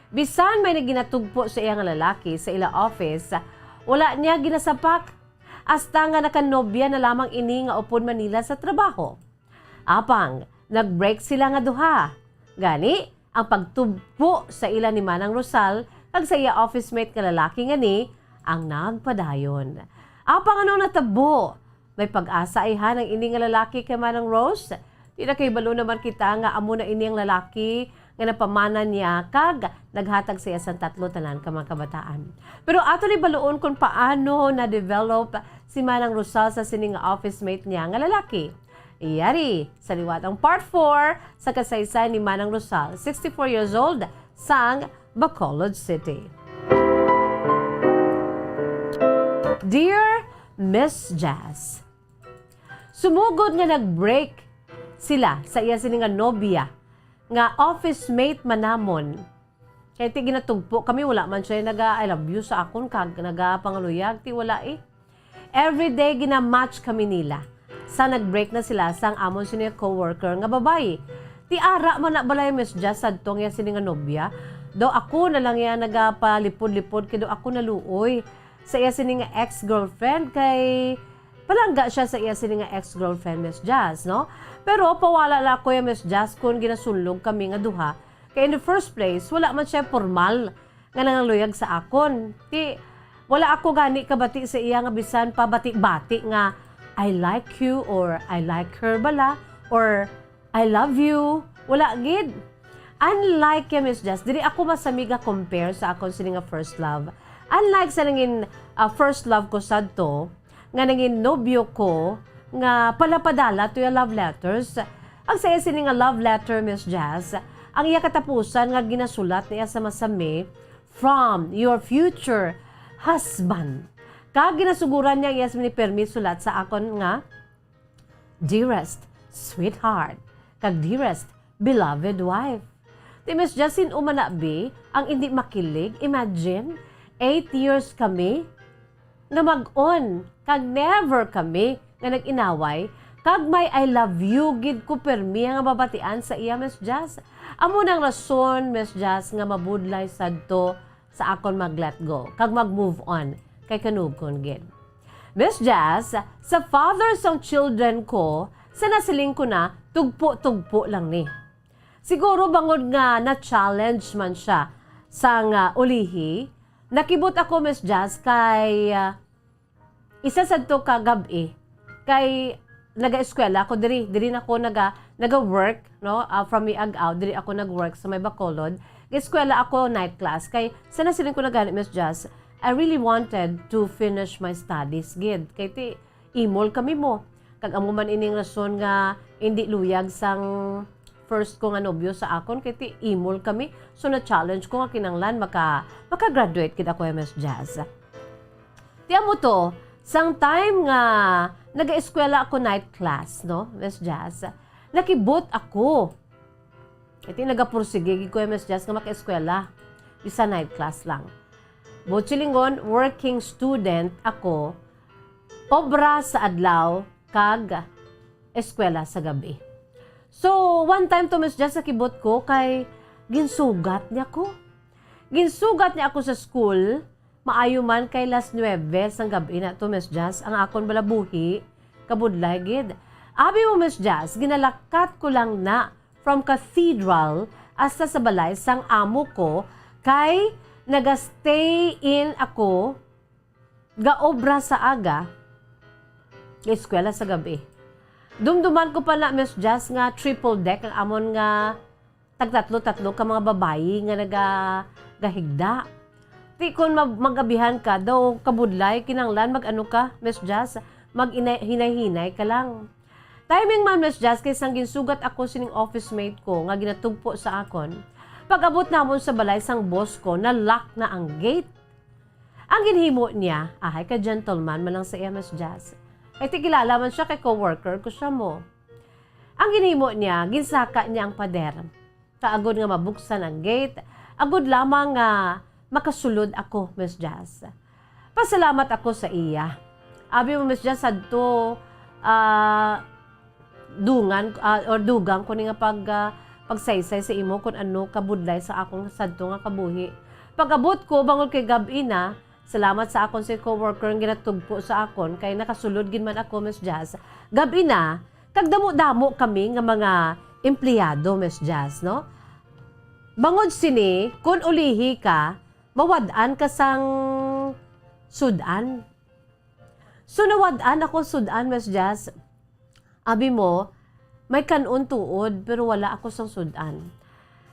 Bisan may nagginatugpo sa iya nga lalaki sa ila office, wala niya ginasapak, hasta nga nakanobya na lamang ini nga upod man nila sa trabaho. Apang, nag-break sila nga duha. Gani, ang pagtugpo sa ila ni Manang Rosal kag sa iya office mate nga lalaki nga ni ang nagpadayon. Apang ano ang natabo? May pag-asa ayhan ang ini nga lalaki kay Manang Rose? Di nakahibalo naman kita nga amo na ini ang lalaki nga napamana niya kag naghatag sa iya sang tatlo tanan ka mga kabataan. Pero ato ni baluon kung paano na-develop si Manang Rosal sa sini nga office mate niya nga lalaki. Yari, sa liwat ang part four sa kasaysayan ni Manang Rosal, sixty-four years old, sang Bacolod City. Dear Miss Jazz, sumugod nga nag-break sila sa iya sini nga nobya, nga office mate man namon. Kay ti ginatugpo kami, wala man siya naga, "I love you" sa akon, kag nagapangaluyag, ti wala eh. Everyday gina-match kami nila. Sa nag-break na sila sang amon sini nga coworker nga babayi. Ti ara man na balay, Miss Jazz, sadto ang iya sini nga nobya. Daw ako na lang iya nagapalipod-lipod, kay daw ako naluoy sa iya sini nga ex-girlfriend, kay palangga siya sa iya sini nga ex-girlfriend, Miss Jazz, no? Pero pawala na ako ya, Miss Jazz, kun ginasunlog kami nga duha. Kay in the first place, wala man siya formal nga nangaluyag sa akon. Ti, wala ako gani kabati sa iya nga bisan pa bati-bati nga, "I like you," or "I like her," bala, or "I love you." Wala gid. Unlike kay Miss Jazz, diri ako masami ga-compare sa akon sini nga first love. Unlike sa nangin, ah, first love ko sadto, nga nangin nobyo ko, nga palapadala to ya love letters. Ang saya sini nga love letter, Miss Jazz, ang iya katapusan nga ginasulat niya sa masami, "From your future husband." Kag ginasuguran niya ang iya sini pirmi sulat sa akon nga, "Dearest sweetheart," kag "Dearest beloved wife." Ti Miss Jazz, sin-o man na bi ang indi makilig? Imagine, eight years kami nga mag-on, kag never kami nga nag-inaway, Kag may I love you gid ko permi nga mabatian sa iya, Miss Jazz. Amo nang rason, Miss Jazz, nga mabudlay sadto sa akon mag-let go kag mag-move on kay kanugon gid. Miss Jazz, sa father sang children ko, sa nasiling ko na, tugpo-tugpo lang ni. Siguro bangod nga na-challenge man siya sang, ah, ulihi, nakibot ako, Miss Jazz, kay, ah, isa sadto ka gab-i, kay nagaeskwela ako diri, diri na ako naga, naga-work, no? Ah, from Miag-ao, diri ako nag-work sa may Bacolod. Eskwela ako night class, kay sa nasiling ko na gani, Miss Jazz, I really wanted to finish my studies gid. Kay ti, imol kami mo. Kag amo man ining rason nga hindi luyag sang first ko nga nobyo sa akon, kay ti imol kami. So, na-challenge ko nga kinanglan maka-, maka-graduate gid ako, Miss Jazz. Ti amo to, sang time nga nagaeskwela ako night class, no, Miss Jazz, nakibot ako. Iti nagapursige gid ko, Miss Jazz, nga makaeskwela. Isa night class lang. Buot silingon, working student ako, obra sa adlaw kag eskwela sa gab-i. So, one time to, Miss Jazz, nakibot ko kay ginsugat niya ko. Ginsugat niya ako sa school, maayo man kay las nuebe sang gab-i na to, Miss Jazz, ang akon bala buhi, kabudlay gid. Abi mo, Miss Jazz, ginalakat ko lang na from Cathedral hasta sa balay sang amo ko kay naga-stay in ako, gaobra sa aga, eskwela sa gab-i. Dumduman ko pa na, Miss Jazz, nga triple deck ang amon nga tagtatlo-tatlo ka mga babayi nga naga-, gahigda. Ti kon mag-, mag-abihan ka, daw kabudlay, kinanglan mag-ano ka, Miss Jazz, mag-inay-, hinay-hinay ka lang. Timing man, Miss Jazz, kay sang ginsugat ako sining office mate ko nga ginatugpo sa akon. Pag-abot namon sa balay sang boss ko, na-lock na ang gate. Ang ginhimo niya, ahay ka gentleman man lang sa iya, Miss Jazz. Kay ti kilala man siya kay coworker ko siya mo. Ang ginhimo niya, ginsaka niya ang pader. Kaagod nga mabuksan ang gate, agod lamang nga makasulod ako, Miss Jazz. Pasalamat ako sa iya. Abi mo, Miss Jazz, sadto, ah, dungan, ah, or dugang ko ni nga pag, ah, pagsaysay sa imo kung ano kabudlay sa akong sadto nga kabuhi. Pag-abot ko, bangod kay gab-i na, salamat sa akon si coworker nga ginatugpo sa akon, kay nakasulod gid man ako, Miss Jazz. Gab-i na, kag damo-damo kami nga mga empleyado, Miss Jazz, no? Bangod sini, kun ulihi ka, mawad-an ka sang sud-an. So, nawad-an ako sud-an, Miss Jazz. Abi mo, may kan-on tuod, pero wala ako sang sud-an.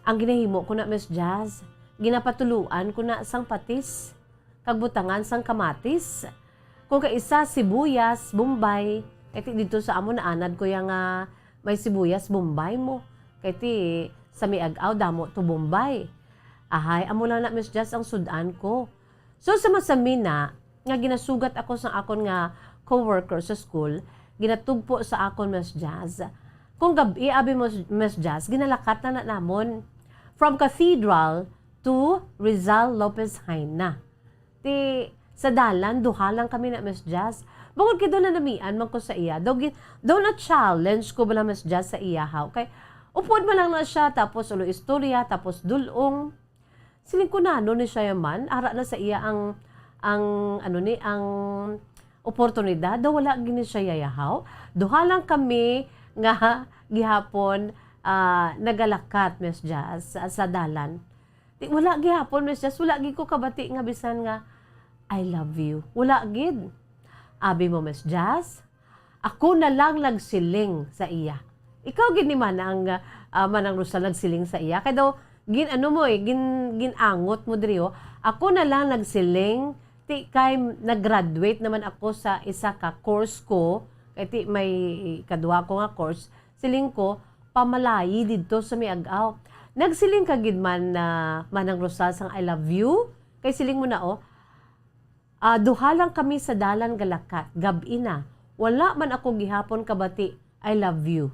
Ang ginahimo ko na, Miss Jazz, ginapatuloan ko na sang patis, kag butangan sang kamatis. Kung kaisa, sibuyas, bombay. Kay ti didto sa amo naanad ko ya nga may sibuyas, bombay mo. Kay ti sa Miag-ao, damo to bombay. Ahay, amo lang na, Miss Jazz, ang sud-an ko. So, sa masami na, nga ginasugat ako sa akon nga coworker sa school, ginatugpo sa akon, Miss Jazz. Kung gab-i, abi mo, Miss Jazz, ginalakat na, na namon. From Cathedral to Rizal Lopez Jaena. Ti, sa dalan, duha lang kami na, Miss Jazz. Bangod kay daw nanamian man ko sa iya. Daw, gi-, daw na-challenge ko bala, Miss Jazz, sa iya, haw. Kay, upod man lang na siya, tapos ulo istorya, tapos dulong. Siling ko, nano ni siya man, ara na sa iya ang, ang, ano ni, ang oportunidad, daw wala gini siya yayahaw. Duha lang kami nga gihapon, ah, nagalakat, Miss Jazz, sa, sa dalan. Di, wala gihapon, Miss Jazz, wala gid ko kabati nga bisan nga, "I love you." Wala gid. Abi mo, Miss Jazz, ako na lang nagsiling sa iya. Ikaw gid ni Manang, ah, Manang Rosal nagsiling sa iya. Kay daw, gin-ano mo eh, gin-, gin-angot mo diri, oh. Ako na lang nagsiling, ti kay nag-graduate naman ako sa isa ka course ko, kay ti may ikaduha ko nga course, siling ko, pamalayi didto sa Miag-ao. Nagsiling ka gid man na Manang Rosal sang "I love you"? Kay siling mo na, oh, Ah, duha lang kami sa dalan galakat, gab-i na. Wala man ako gihapon kabati, "I love you."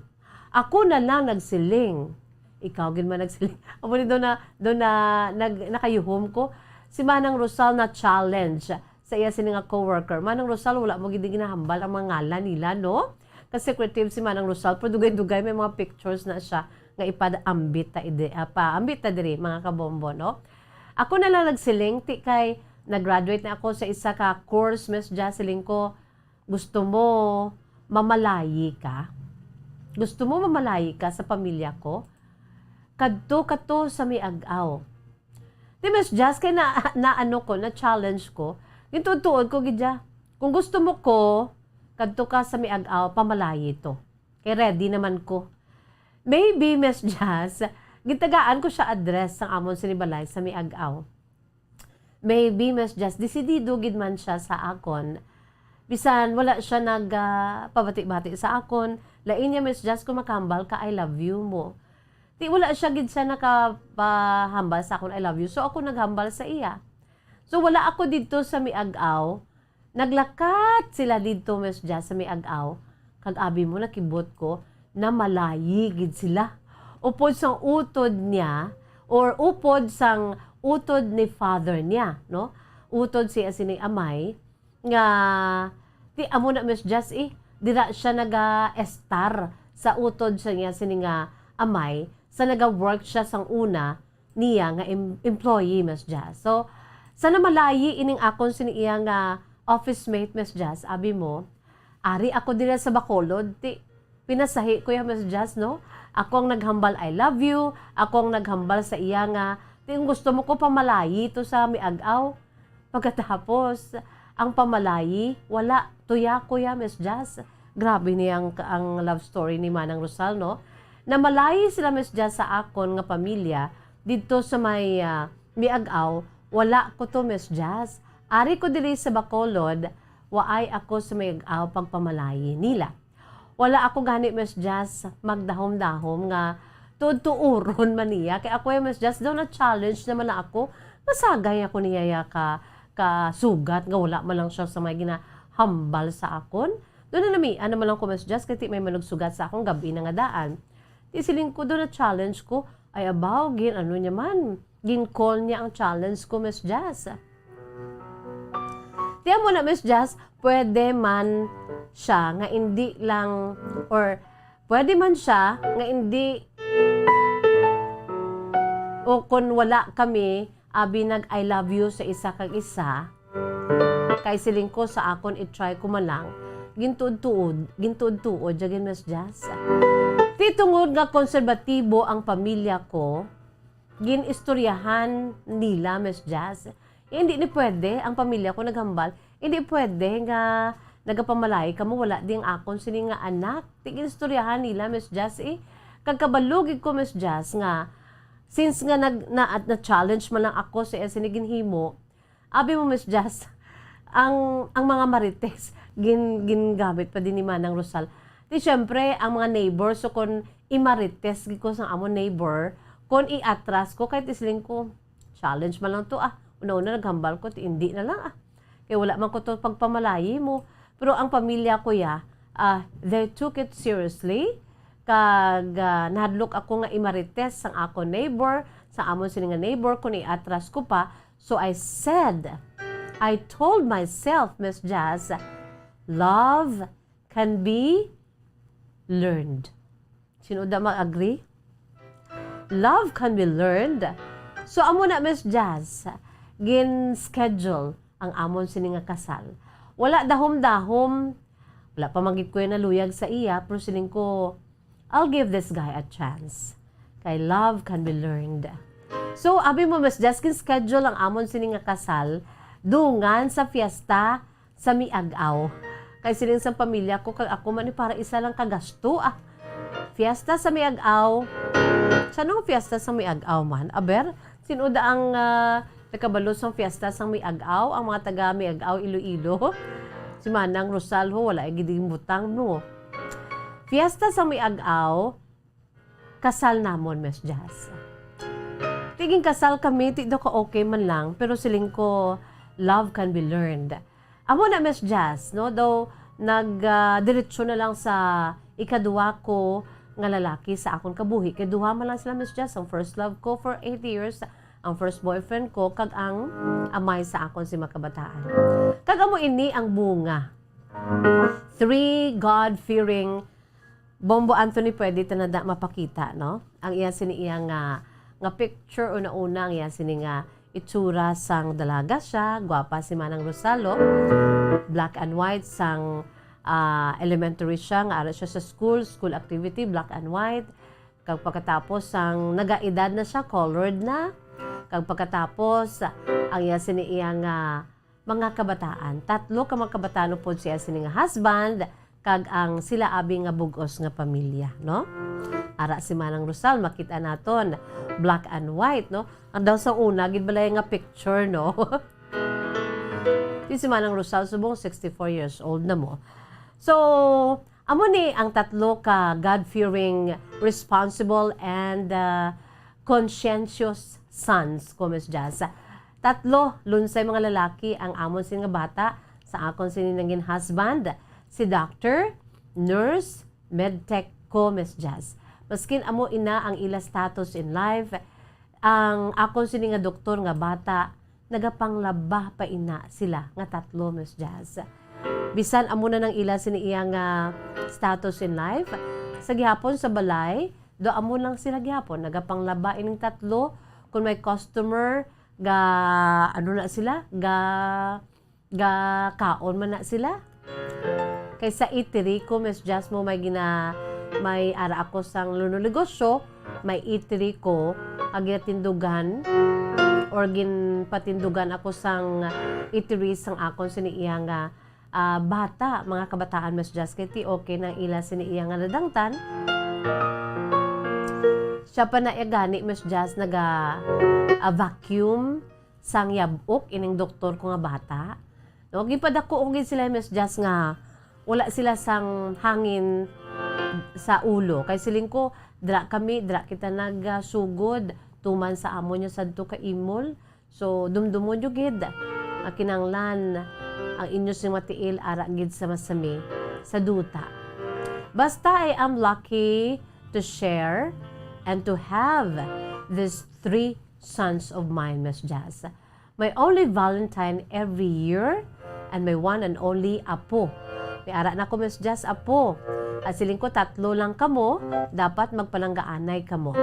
Ako na lang nagsiling. Ikaw gid man nagsiling. Amo ni daw na, daw na, nag-, nakayuhom ko. Si Manang Rosal na-challenge sa iya sini nga coworker. Manang Rosal, wala mo gid ginahambal ang mga ngalan nila, no? ka-secretive si Manang Rosal, pero dugay-dugay may mga pictures na siya nga ipaambit ta idi, ah, paambit ta diri, mga kabombo, no? Ako na lang nagsiling, ti kay nag-graduate na ako sa isa ka course, Miss Jazz, siling ko, "Gusto mo mamalayi ka? Gusto mo mamalayi ka sa pamilya ko? Kadto ka to sa Miag-aw." Di, Miss Jazz, kay na, na ano ko, na-challenge ko. Gintuod-tuod ko gid siya. "Kung gusto mo ko, kadto ka sa Miag-aw, pamalayi to." Kay ready naman ko. Maybe, Miss Jazz, gitagaan ko siya address sang amon sini balay sa Miag-aw. Maybe, Miss Jazz, desidido gid man siya sa akon. Bisan wala siya nag, ah, pabati-bati sa akon, lain niya, Miss Jazz, kung makahambal ka, "I love you" mo. Ti wala siya gid siya nakapahambal sa akon, "I love you." So, ako naghambal sa iya. So, wala ako didto sa Miag-aw. Naglakat sila didto, Miss Jazz, sa Miag-aw. Kag abi mo, nakibot ko, namalayi gid sila. Upod sang utod niya, or upod sang utod ni father niya, no? Utod siya sini amay, nga, ti amo na, Miss Jazz, eh, dira siya naga-estar sa utod sa niya sini nga amay, sa naga-work siya sang una niya nga em-, employee, Miss Jazz. So, sa namalayi ining akon sini iya nga office mate, Miss Jazz, abi mo, ari ako dira sa Bacolod, ti, pinasahi ko ya, Miss Jazz, no? Ako ang naghambal, "I love you." Ako ang naghambal sa iya nga, "Ti, kung gusto mo ko, pamalayi to sa Miag-aw." Pagkatapos, ang pamalayi, wala. Tuya ko ya, Miss Jazz. Grabe ni ang, ang love story ni Manang Rosal, no? Namalayi sila, Miss Jazz, sa akon nga pamilya didto sa may, ah, Miag-aw. Wala ko to, Miss Jazz. Ari ko diri sa Bacolod, waay ako sa Miag-aw pagpamalayi nila. Wala ako gani, Miss Jazz, magdahom-dahom nga tuod-tuuron man niya. Kay ako, eh, Miss Jazz, daw na-challenge naman na ako. Nasagay ako niya ya ka, ka sugat nga wala man lang siya sa may ginahambal sa akon. Daw na namian naman lang ko, Miss Jazz, kay ti may manugsugat sa akon gabi na nga daan. Ti siling ko, daw na-challenge ko, ay abaw, gin ano niya man. Gin-call niya ang challenge ko, Miss Jazz. Ti amo na, Miss Jazz, pwede man siya nga indi lang, or pwede man siya nga indi, o kun wala kami, abi, nag-I love you sa isa kag isa, kay siling ko sa akon, i-try ko man lang, gintuod-tuod, gintuod-tuod, jagin, Miss Jazz. Ti tungod nga konserbatibo ang pamilya ko, gin-istoryahan nila, Miss Jazz. Hindi ni pwede, ang pamilya ko naghambal, hindi pwede nga nagapamalayi kamo, wala di ang akon sini nga anak. Ti gin-istoryahan nila, Miss Jazz, eh. Kag kabalo gid ko, Miss Jazz, nga since nga nag-, na, na-challenge man lang ako sa iya sini ginhimo, abi mo, Miss Jazz, ang, ang mga marites, gin-, gingamit pa din ni Manang Rosal. Ti, syempre, ang mga neighbor, so, kun i-marites gid ko sang amon neighbor, kun iatras ko, kay ti siling ko, "Challenge man lang to, ah." Una-una, naghambal ko, ti, "Hindi na lang, ah." Kay wala man ko to pagpamalayi mo. Pero ang pamilya ko, ya, ah, they took it seriously. Kag, ah, nahadlok ako nga i-marites sang akon neighbor, sa amon sini nga neighbor, kun iatras ko pa. So I said, I told myself, Miss Jazz, "Love can be learned." Sino da mag-agree? Love can be learned. So, amo na, Miss Jazz, gin-schedule ang amon sini nga kasal. Wala dahom-dahom, wala pa man gid ko naluyag sa iya, pero siling ko, "I'll give this guy a chance." Kay love can be learned. So, abi mo, Miss Jazz, gin-schedule ang amon sini nga kasal dungan sa fiesta sa Miag-aw. Kay siling sang pamilya ko, kag ako man, eh, para isa lang ka gasto, ah. Fiesta sa Miag-aw. Sa anong fiesta sa Miag-aw man? Aber, sino da ang, ah, nakabalo sang fiesta sa Miag-aw? Ang mga taga Miag-aw, Iloilo? Si Manang Rosal, ho, wala ay gid butang, no? Fiesta sa Miag-aw, kasal namon, Miss Jazz. Ti gin kasal kami, ti daw ka okay man lang, pero siling ko, love can be learned. Amo na, Miss Jazz, no? Daw nag, ah, diretso na lang sa ikaduha ko nga lalaki sa akon kabuhi. Kay duha man lang sila, Miss Jazz. Ang first love ko for eight years, ang first boyfriend ko, kag ang amay sa akon si makabataan. Kag amo ini ang bunga Three God-fearing, Bombo Anthony, pwede ta na da mapakita, no? Ang iya sini iya nga, nga picture, una-una, ang iya sini nga itsura sang dalaga siya, gwapa si Manang Rosalo, black and white, sang, ah, elementary siya, nga ara siya sa school, school activity, black and white. Kag pagkatapos, sang nagaedad na siya, colored na. Kag pagkatapos, ang iya sini iya nga mga kabataan. Tatlo ka mga kabataan upod siya sini nga husband, kag ang sila abi nga bug-os nga pamilya, no? Ara si Manang Rosal, makita naton, black and white, no? Ang daw sa una, gid balay nga picture, no? Di si Manang Rosal, subong sixty-four years old na mo. So, amo ni ang tatlo ka God-fearing, responsible, and, uh, conscientious sons ko, Miss Jazz. Tatlo, lunsay mga lalaki ang amon sini nga bata sa akon sini nangin husband, si doctor, nurse, medtech ko, Miss Jazz. Maskin amo ina ang ila status in life, ang akon sini nga doktor nga bata, nagapanglaba pa ina sila nga tatlo, Miss Jazz. Bisan amo na nang ila sini iya nga status in life, sa gihapon sa balay, do amo lang sila gihapon, nagapanglaba ining tatlo. Kung may customer, ga, ano na sila, ga, ga kaon man na sila. Kay sa eatery ko, Miss Jazz, mo may gina, may ara ako sang luno negosyo, may eatery ko, ang ginatindugan or ginpatindugan ako sang eatery sang akon sini iya nga, ah, bata, mga kabataan, Miss Jazz, kay ti okay nang ila sini iya nga nadangtan. Siya pa na iya gani, Miss Jazz, naga, ah, vacuum sang yab-ok ining doktor ko nga bata. No, ginpadako ko gid sila, Miss Jazz, nga wala sila sang hangin sa ulo. Kay siling ko, dira kami, dira kita nagasugod tuman sa amo niya sadto ka imol. So, dumdumon niyo gid, ah, kinanglan ang inyo sing matiil ara gid sa masami sa duta. Basta, I am lucky to share and to have these three sons of mine, Miss Jazz. My only Valentine every year, and my one and only apo. May ara na ko, Miss Jazz, apo. At siling ko, tatlo lang kamo, dapat magpalanggaanay kamo.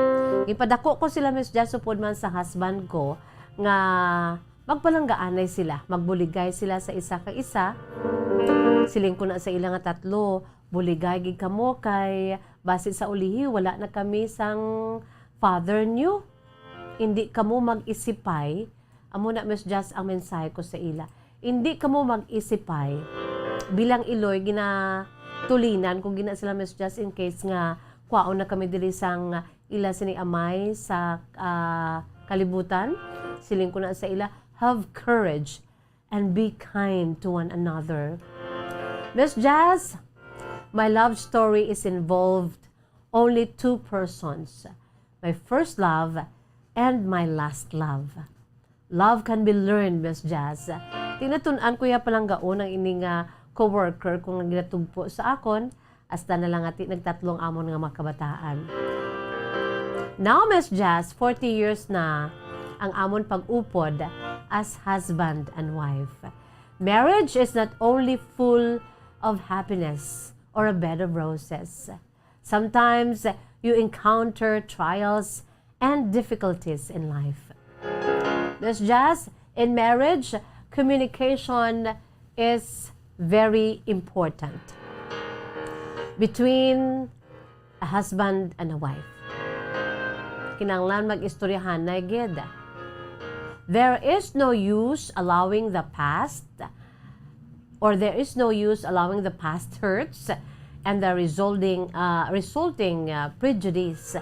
Ipadako ko sila, Miss Jazz, upod man sa husband ko, nga magpalanggaanay sila, magbuligay sila sa isa ka isa. Siling ko na sa ila nga tatlo, buligay gid kamo kay basi sa ulihi, wala na kami sang father niyo. Hindi kamo mag-isipay. Amo na, Miss Jazz, ang mensahe ko sa ila. Hindi kamo mag-isipay. Bilang iloy, ginatulinan ko gina sila, Miss Jazz, in case nga kwaon na kami diri sang ila sini amay sa, ah, kalibutan. Siling ko na sa ila, "Have courage and be kind to one another." Miss Jazz, my love story is involved only two persons, my first love and my last love. Love can be learned, Miss Jazz. Tinatun-an ko ya palanggaon ang ini nga coworker ko nga ginatugpo sa akon, hasta na lang ati nagtatlong amon nga mga kabataan. Now, Miss Jazz, forty years na ang amon pag-upod as husband and wife. Marriage is not only full of happiness or a bed of roses. Sometimes you encounter trials and difficulties in life. Miss Jazz, in marriage, communication is very important between a husband and a wife. Kinahanglan mag-istoryahanay gid. There is no use allowing the past, or there is no use allowing the past hurts and the resulting, uh, resulting, uh, prejudice.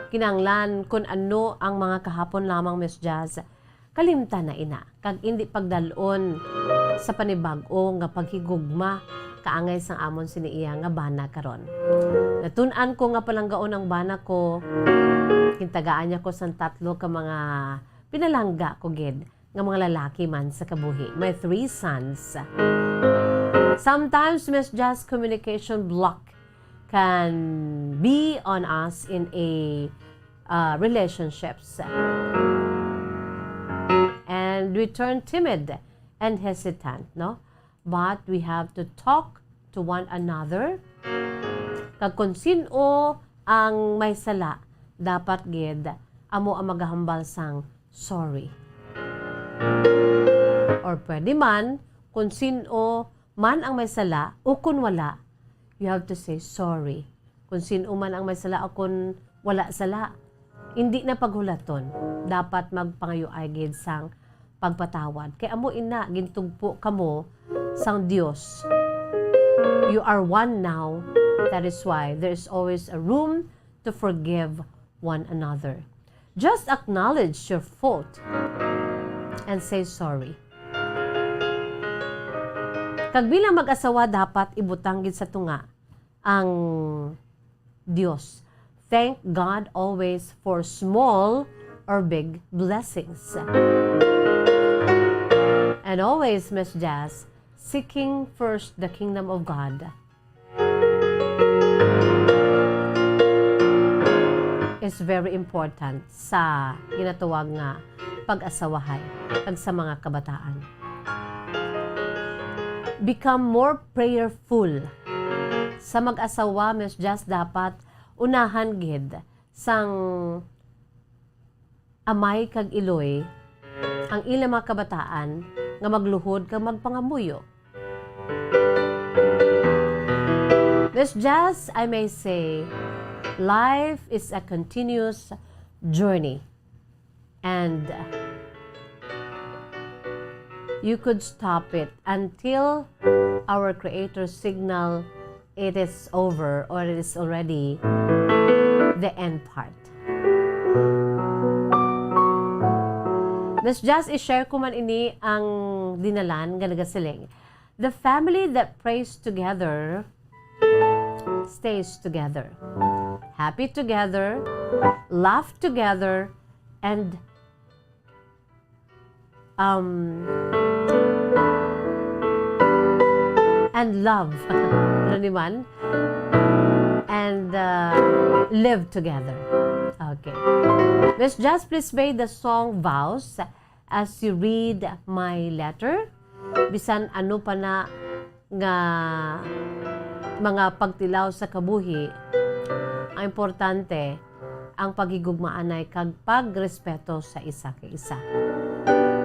Kinahanglan kun ano ang mga kahapon lamang, Miss Jazz, kalimtan na ina, kag indi pagdal-on sa panibag-o nga paghigugma kaangay sang amon sini iya nga bana karon. Natun-an ko nga palanggaon ang bana ko, gintagaan niya ko sang tatlo ka mga pinalangga ko gid nga mga lalaki man sa kabuhi. My three sons. Sometimes, Miss Jazz, communication block can be on us in a, uh, relationships. And we turn timid and hesitant, no? But we have to talk to one another. Kag kung sin-o ang may sala, dapat gid amo ang magahambal sang sorry. Or pwede man, kung sin-o man ang may sala o kung wala, you have to say sorry. Kung sin-o man ang may sala o kung wala sala, hindi na paghulaton. Dapat magpangayoay gid sang pagpatawad. Kay amo ina, gintugpo kamo sang Dios. You are one now. That is why there is always a room to forgive one another. Just acknowledge your fault and say sorry. Kag bilang mag-asawa, dapat ibutang gid sa tunga ang Dios. Thank God always for small or big blessings. And always, Miss Jazz, seeking first the kingdom of God is very important sa ginatawag nga pag-asawahay kag sa mga kabataan. Become more prayerful. Sa mag-asawa, Miss Jazz, dapat unahan gid sang amay kag iloy ang ilang mga kabataan nga magluhod kag magpangamuyo. Miss Jazz, I may say, life is a continuous journey. And you could stop it until our Creator signal it is over or it is already the end part. Miss Jazz, i-share ko man ini ang dinalan nga nagasiling, "The family that prays together stays together, happy together, laugh together, and um, and love." Ano ni man? And uh, live together. Okay. Miss Jazz, please play the song Vows as you read my letter. Bisan ano pa na nga mga pagtilaw sa kabuhi, ang importante, ang paghigugmaanay kag pagrespeto sa isa kay isa.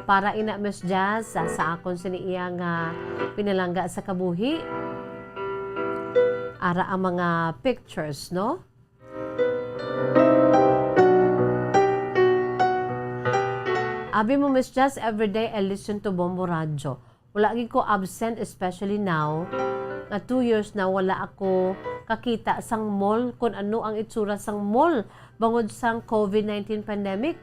Para ina, Miss Jazz, sa, sa akon sini iya nga pinalangga sa kabuhi, ara ang mga pictures, no? Abi mo, Miss Jazz, everyday I listen to Bombo Radyo. Wala gid ko absent, especially now nga two years na wala ako kakita sang mall, kung ano ang itsura sang mall bangod sang covid nineteen pandemic.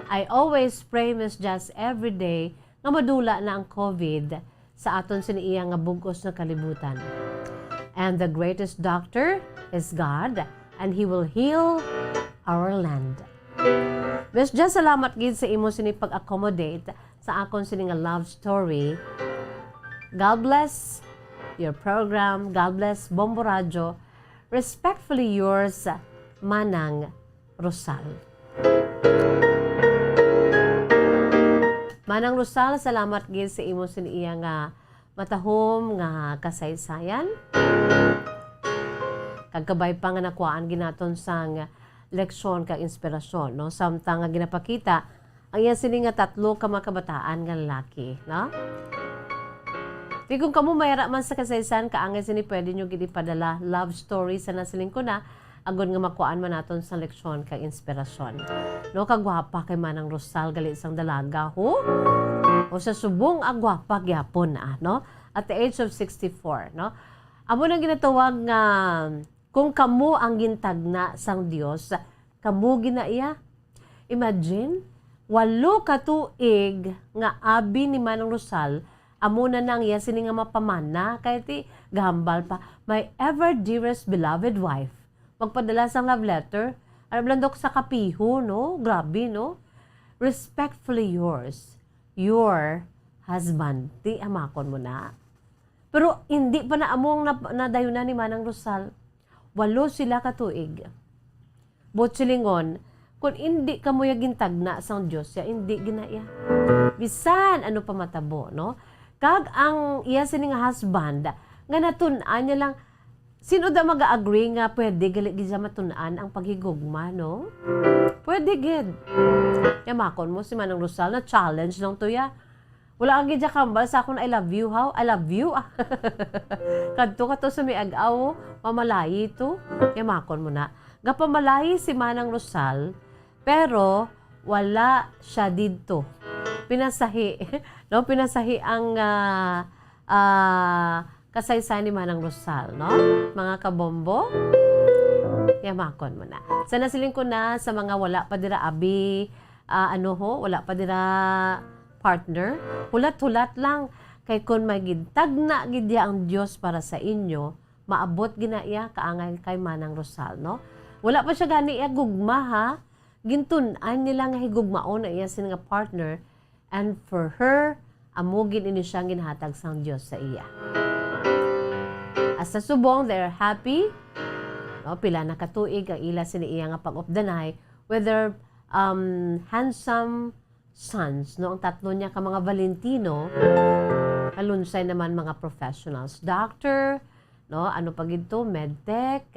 I always pray, Miss Jazz, every day nga madula na ang covid sa aton sini iya nga bug-os nga kalibutan. And the greatest doctor is God, and He will heal our land. Miss Jazz, salamat gid sa imo sini pag-accommodate sa akon sini nga love story. God bless your program. God bless Bombo Radyo. Respectfully yours, Manang Rosal. Manang Rosal, salamat gid sa imo sini iya nga matahom nga kasaysayan. Kag kabay pa nga nakuhaan gid naton sang leksyon kag inspirasyon, no? Samtang nga ginapakita ang iya sini nga tatlo ka mga kabataan nga lalaki, no? Di kung kamo mayara man sa kasaysayan, kaangay sini pwede nyo gid ipadala love story sa nasiling ko na, agod nga makuhaan man naton sang leksyon kag inspirasyon. No, kagwapa kay Manang Rosal gali sang dalaga, ho? O sa subong, ah, gwapa gyapon, ah, no? At the age of sixty-four, no? Amo nang ginatawag nga, kung kamo ang gintagna sang Dios, kamo gina iya. Imagine, walo ka tuig nga abi ni Manang Rosal, amo na nang iya sini nga mapamana, kay ti gahambal pa, "My ever dearest beloved wife." Magpadala sang love letter. Alam lang, Dok, sa kapiho, no? Grabe, no? "Respectfully yours, your husband." Di hamakon mo na. Pero hindi pa na among nap-, nadayunan ni Manang Rosal. Walo sila ka tuig. Buot silingon, Kung indi kamo ya gintagna sang Dios, ya indi gina iya. Bisan ano pa matabo, no? Kag ang iya sini nga husband, nga natun-an niya lang, sino da mag-agree nga pwede gali gid siya matun-an ang paghigugma, no? Pwede gid. Yamakon mo si Manang Rosal, na challenge lang to ya. Wala ka gid siya kambal sa akon, "I love you, how? I love you." Kadto ka to sa may ag-aw, mamalayi to. Yamakon mo na. Gapamalayi si Manang Rosal, pero wala siya didto. Pinasahi, no? Pinasahi ang, ah, ah, kasaysayan ni Manang Rosal, no? Mga kabombo, yamakon mo na. Sa nasiling ko na sa mga wala pa dira abi, ah, ano ho, wala pa dira partner, hulat-hulat lang. Kay kun may gintagna gid iya ang Dios para sa inyo, maabot gina iya kaangay kay Manang Rosal, no? Wala pa siya gani iya gugma, ha? Gintun-an nila nga higugmaon na iya sini nga partner, and for her, amo gid ini siya ang ginhatag sang Dios sa iya. Hasta subong, they're happy. No, pila na ka tuig ang ila sini iya nga pag-updanay with their, um, handsome sons, no? Ang tatlo niya ka mga Valentino, kalunsay naman mga professionals. Doctor, no? Ano pa gid to? Medtech,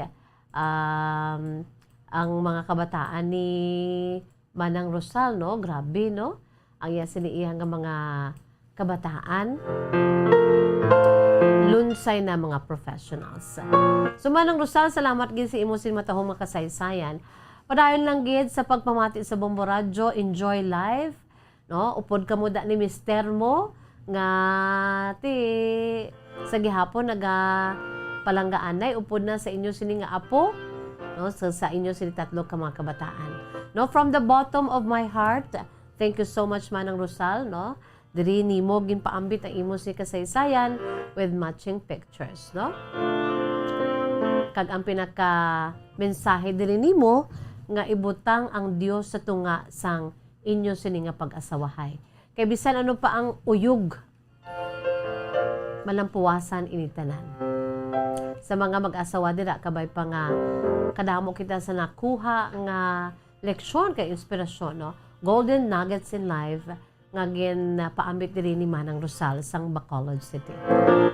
um, ang mga kabataan ni Manang Rosal, no? Grabe, no? Ang iya sini iya nga mga kabataan, lunsay na mga professionals. So, Manang Rosal, salamat gid sa imo sin matahong makasaysayan. Padayon lang gid sa pagpamati sa Bombo Radyo, enjoy life, no? Upod kamo da ni mister mo nga ti sa gihapon naga palanggaanay upod na sa inyo sini nga apo, no? Sa, sa inyo sini tatlo ka mga kabataan. No, from the bottom of my heart, thank you so much, Manang Rosal, no? Diri nimo ginpaambit ang imo sini kasaysayan with matching pictures, no? Kag ang pinaka mensahe diri nimo nga ibutang ang Dios sa tunga sang inyo sini nga pag-asawahay. Kay bisan ano pa ang uyog, malampuwasan ini tanan. Sa mga mag-asawa dira, kabay pa nga kadamo kita sa nakuha nga leksyon kay inspirasyon, no? Golden nuggets in life nga ginpaambit diri ni Manang Rosal sang Bacolod City.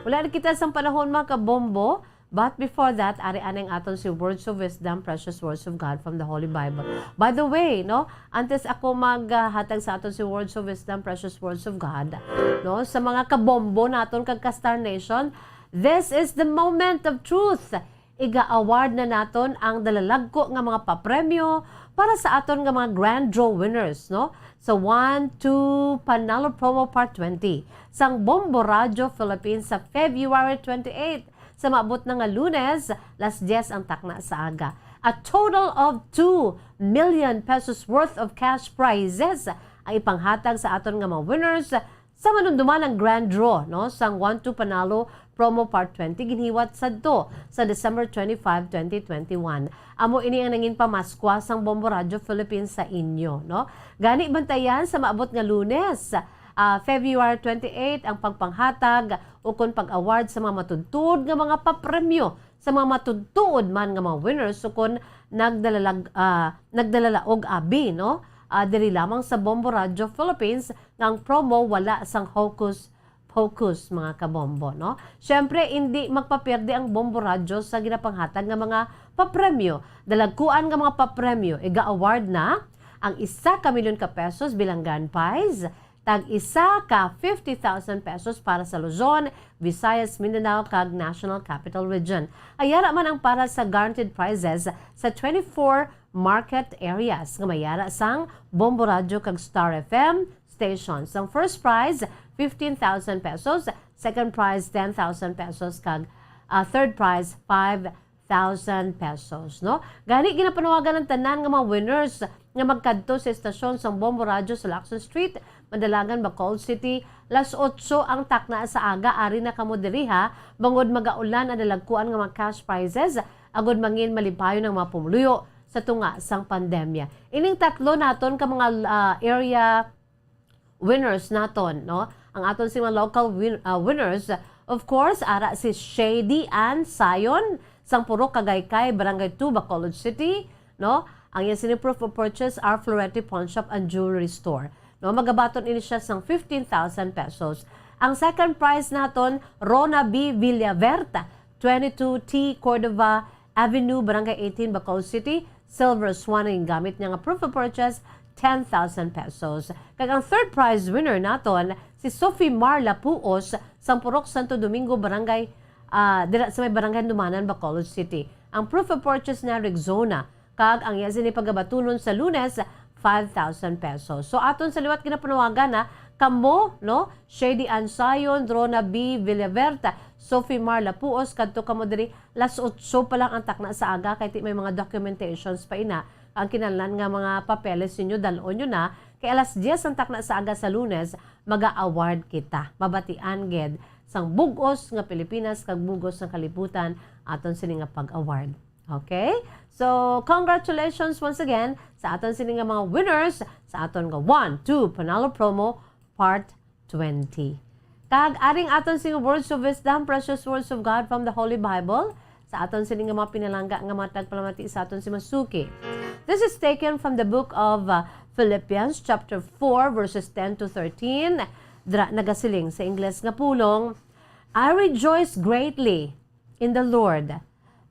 Wala na kita sang panahon, mga kabombo, but before that, ari anay ang aton si Words of Wisdom, Precious Words of God from the Holy Bible. By the way, no, antes ako maghatag sa aton si Words of Wisdom, Precious Words of God, no, sa mga kabombo naton kag ka-Star Nation, this is the moment of truth. Iga-award na naton ang dalalagko nga mga papremyo para sa aton nga mga grand draw winners, no? Sa One Two Panalo Promo Part Twenty sang Bombo Radyo Philippines sa February twenty-eight, sa maabot na nga Lunes, las dies ang takna sa aga. A total of two million pesos worth of cash prizes ang ipanghatag sa aton nga mga winners sa manunduman ang grand draw, no, sang One Two Panalo Promo Part Twenty ginhiwat sadto sa December twenty-five, twenty twenty-one. Amo ini ang nangin pamaskwa sang Bombo Radyo Philippines sa inyo, no? Gani, bantayan sa maabot nga Lunes, ah, February twenty-eight, ang pagpanghatag ukon pag-award sa mga matudtuod nga mga papremyo sa mga matudtuod man nga mga winners ukon nagdalalag-, ah, nagdalalaog abi, no? Ah, diri lamang sa Bombo Radyo Philippines nga ang promo wala sang hocus pocus, mga kabombo, no? Siyempre, indi magpaperde ang Bombo Radyo sa ginapanghatag nga mga papremyo. Dalagkuan nga mga papremyo, iga-award na ang isa ka milyon ka pesos bilang grand prize, tag isa ka fifty thousand pesos para sa Luzon, Visayas, Mindanao, kag National Capital Region. Ayara man ang para sa guaranteed prizes sa twenty-four market areas nga mayara sang Bombo Radyo kag Star F M stations. Ang first prize, fifteen thousand pesos, second prize, ten thousand pesos, kag, ah, third prize, five thousand pesos, no? Gani, ginapanawagan ang tanan nga mga winners nga magkadto sa estasyon sang Bombo Radyo sa Lacson Street, Mandalagan, Bacolod City, las otso ang takna sa aga. Ari na kamo diri, ha, bangod magaulan ang dalagkuan nga mga cash prizes, agod mangin malipayon ang mga pumuluyo sa tunga sang pandemya. Ining tatlo naton ka mga, ah, area winners naton, no? Ang aton si mga local win-, ah, winners, of course, ara si Shady Ann Sion, sang Purok Kagaykay, Barangay Two, Bacolod City, no? Ang iya sini proof of purchase are Florete Pawn Shop and Jewelry Store. No, magabaton ini siya sang fifteen thousand pesos. Ang second prize naton, Rona B. Villavert, twenty-two T Cordova Avenue, Barangay eighteen, Bacolod City. Silver Swan ang gamit niya nga proof of purchase, ten thousand pesos. Kag ang third prize winner naton, si Sophie Mar Lapuos, sang Purok Santo Domingo, Barangay, ah, dira sa may Barangay Numanan, Bacolod City. Ang proof of purchase niya, Rexona, kag ang iya sini pagabatunon sa Lunes, five thousand pesos. So, aton sa liwat ginapanawagan na kamo, no? Shady Ansayon, Drona B. Villaverta, Sophie Mar Lapuos, kadto kamo diri, las otso pa lang ang takna sa aga, kay ti may mga documentations pa ina. Ang kinahanglan nga mga papeles ninyo, dal-on nyo na, kay alas diyes ang takna sa aga sa Lunes, maga-award kita. Mabatian gid sang bug-os nga Pilipinas kag bug-os nga kalibutan aton sini nga pag-award. Okay? So, congratulations once again sa aton sini nga mga winners sa aton nga One, Two, Panalo Promo Part twenty. Kag aring aton sing words of wisdom, precious words of God from the Holy Bible, sa aton sini nga mga pinalangga nga mga tagpalamati sa aton si Masuki. This is taken from the book of, uh, Philippians chapter four, verses ten to thirteen. Dira nagasiling sa Ingles nga pulong, "I rejoice greatly in the Lord,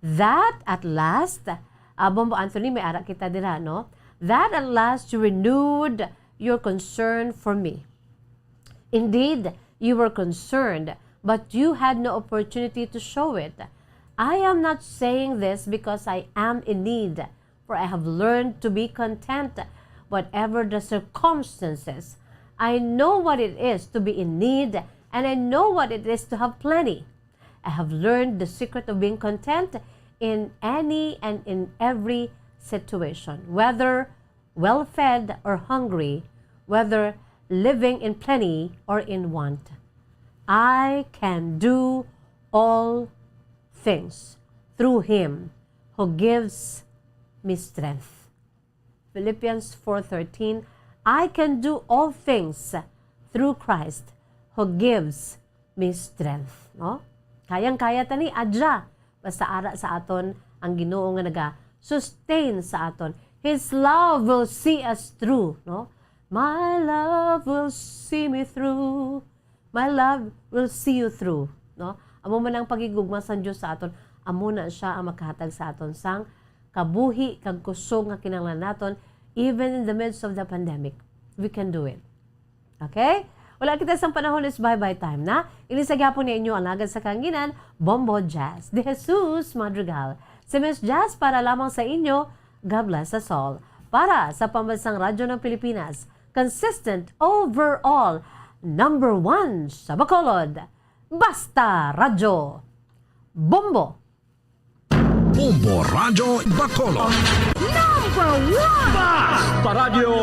that at last," ah, Bombo Anthony, may ara kita dira, no? "That at last you renewed your concern for me. Indeed, you were concerned, but you had no opportunity to show it. I am not saying this because I am in need, for I have learned to be content, whatever the circumstances. I know what it is to be in need, and I know what it is to have plenty. I have learned the secret of being content in any and in every situation, whether well-fed or hungry, whether living in plenty or in want. I can do all things through him who gives me strength." Philippians four thirteen, "I can do all things through Christ who gives me strength." No? Kayang-kaya ta ni, adya. Basta ara sa aton ang Ginoo nga naga-sustain sa aton. His love will see us through, no? "My love will see me through. My love will see you through," no? Amo man ang paghigugma sang Dios sa aton. Amo na siya ang makahatag sa aton sang kabuhi kag kusog nga kinahanglan naton, even in the midst of the pandemic. We can do it. Okay? Wala kita sang panahon, is bye-bye time na. Ini sa gihapon ni inyo alagad sa kahanginan, Bombo Jazz, De Jesus Madrigal. Si Miss Jazz para lamang sa inyo. God bless us all. Para sa Pambansang Radyo ng Pilipinas, consistent overall, number one sa Bacolod. Basta Radyo. Bombo! Bombo Radyo Bacolod. Number one! Basta Radyo!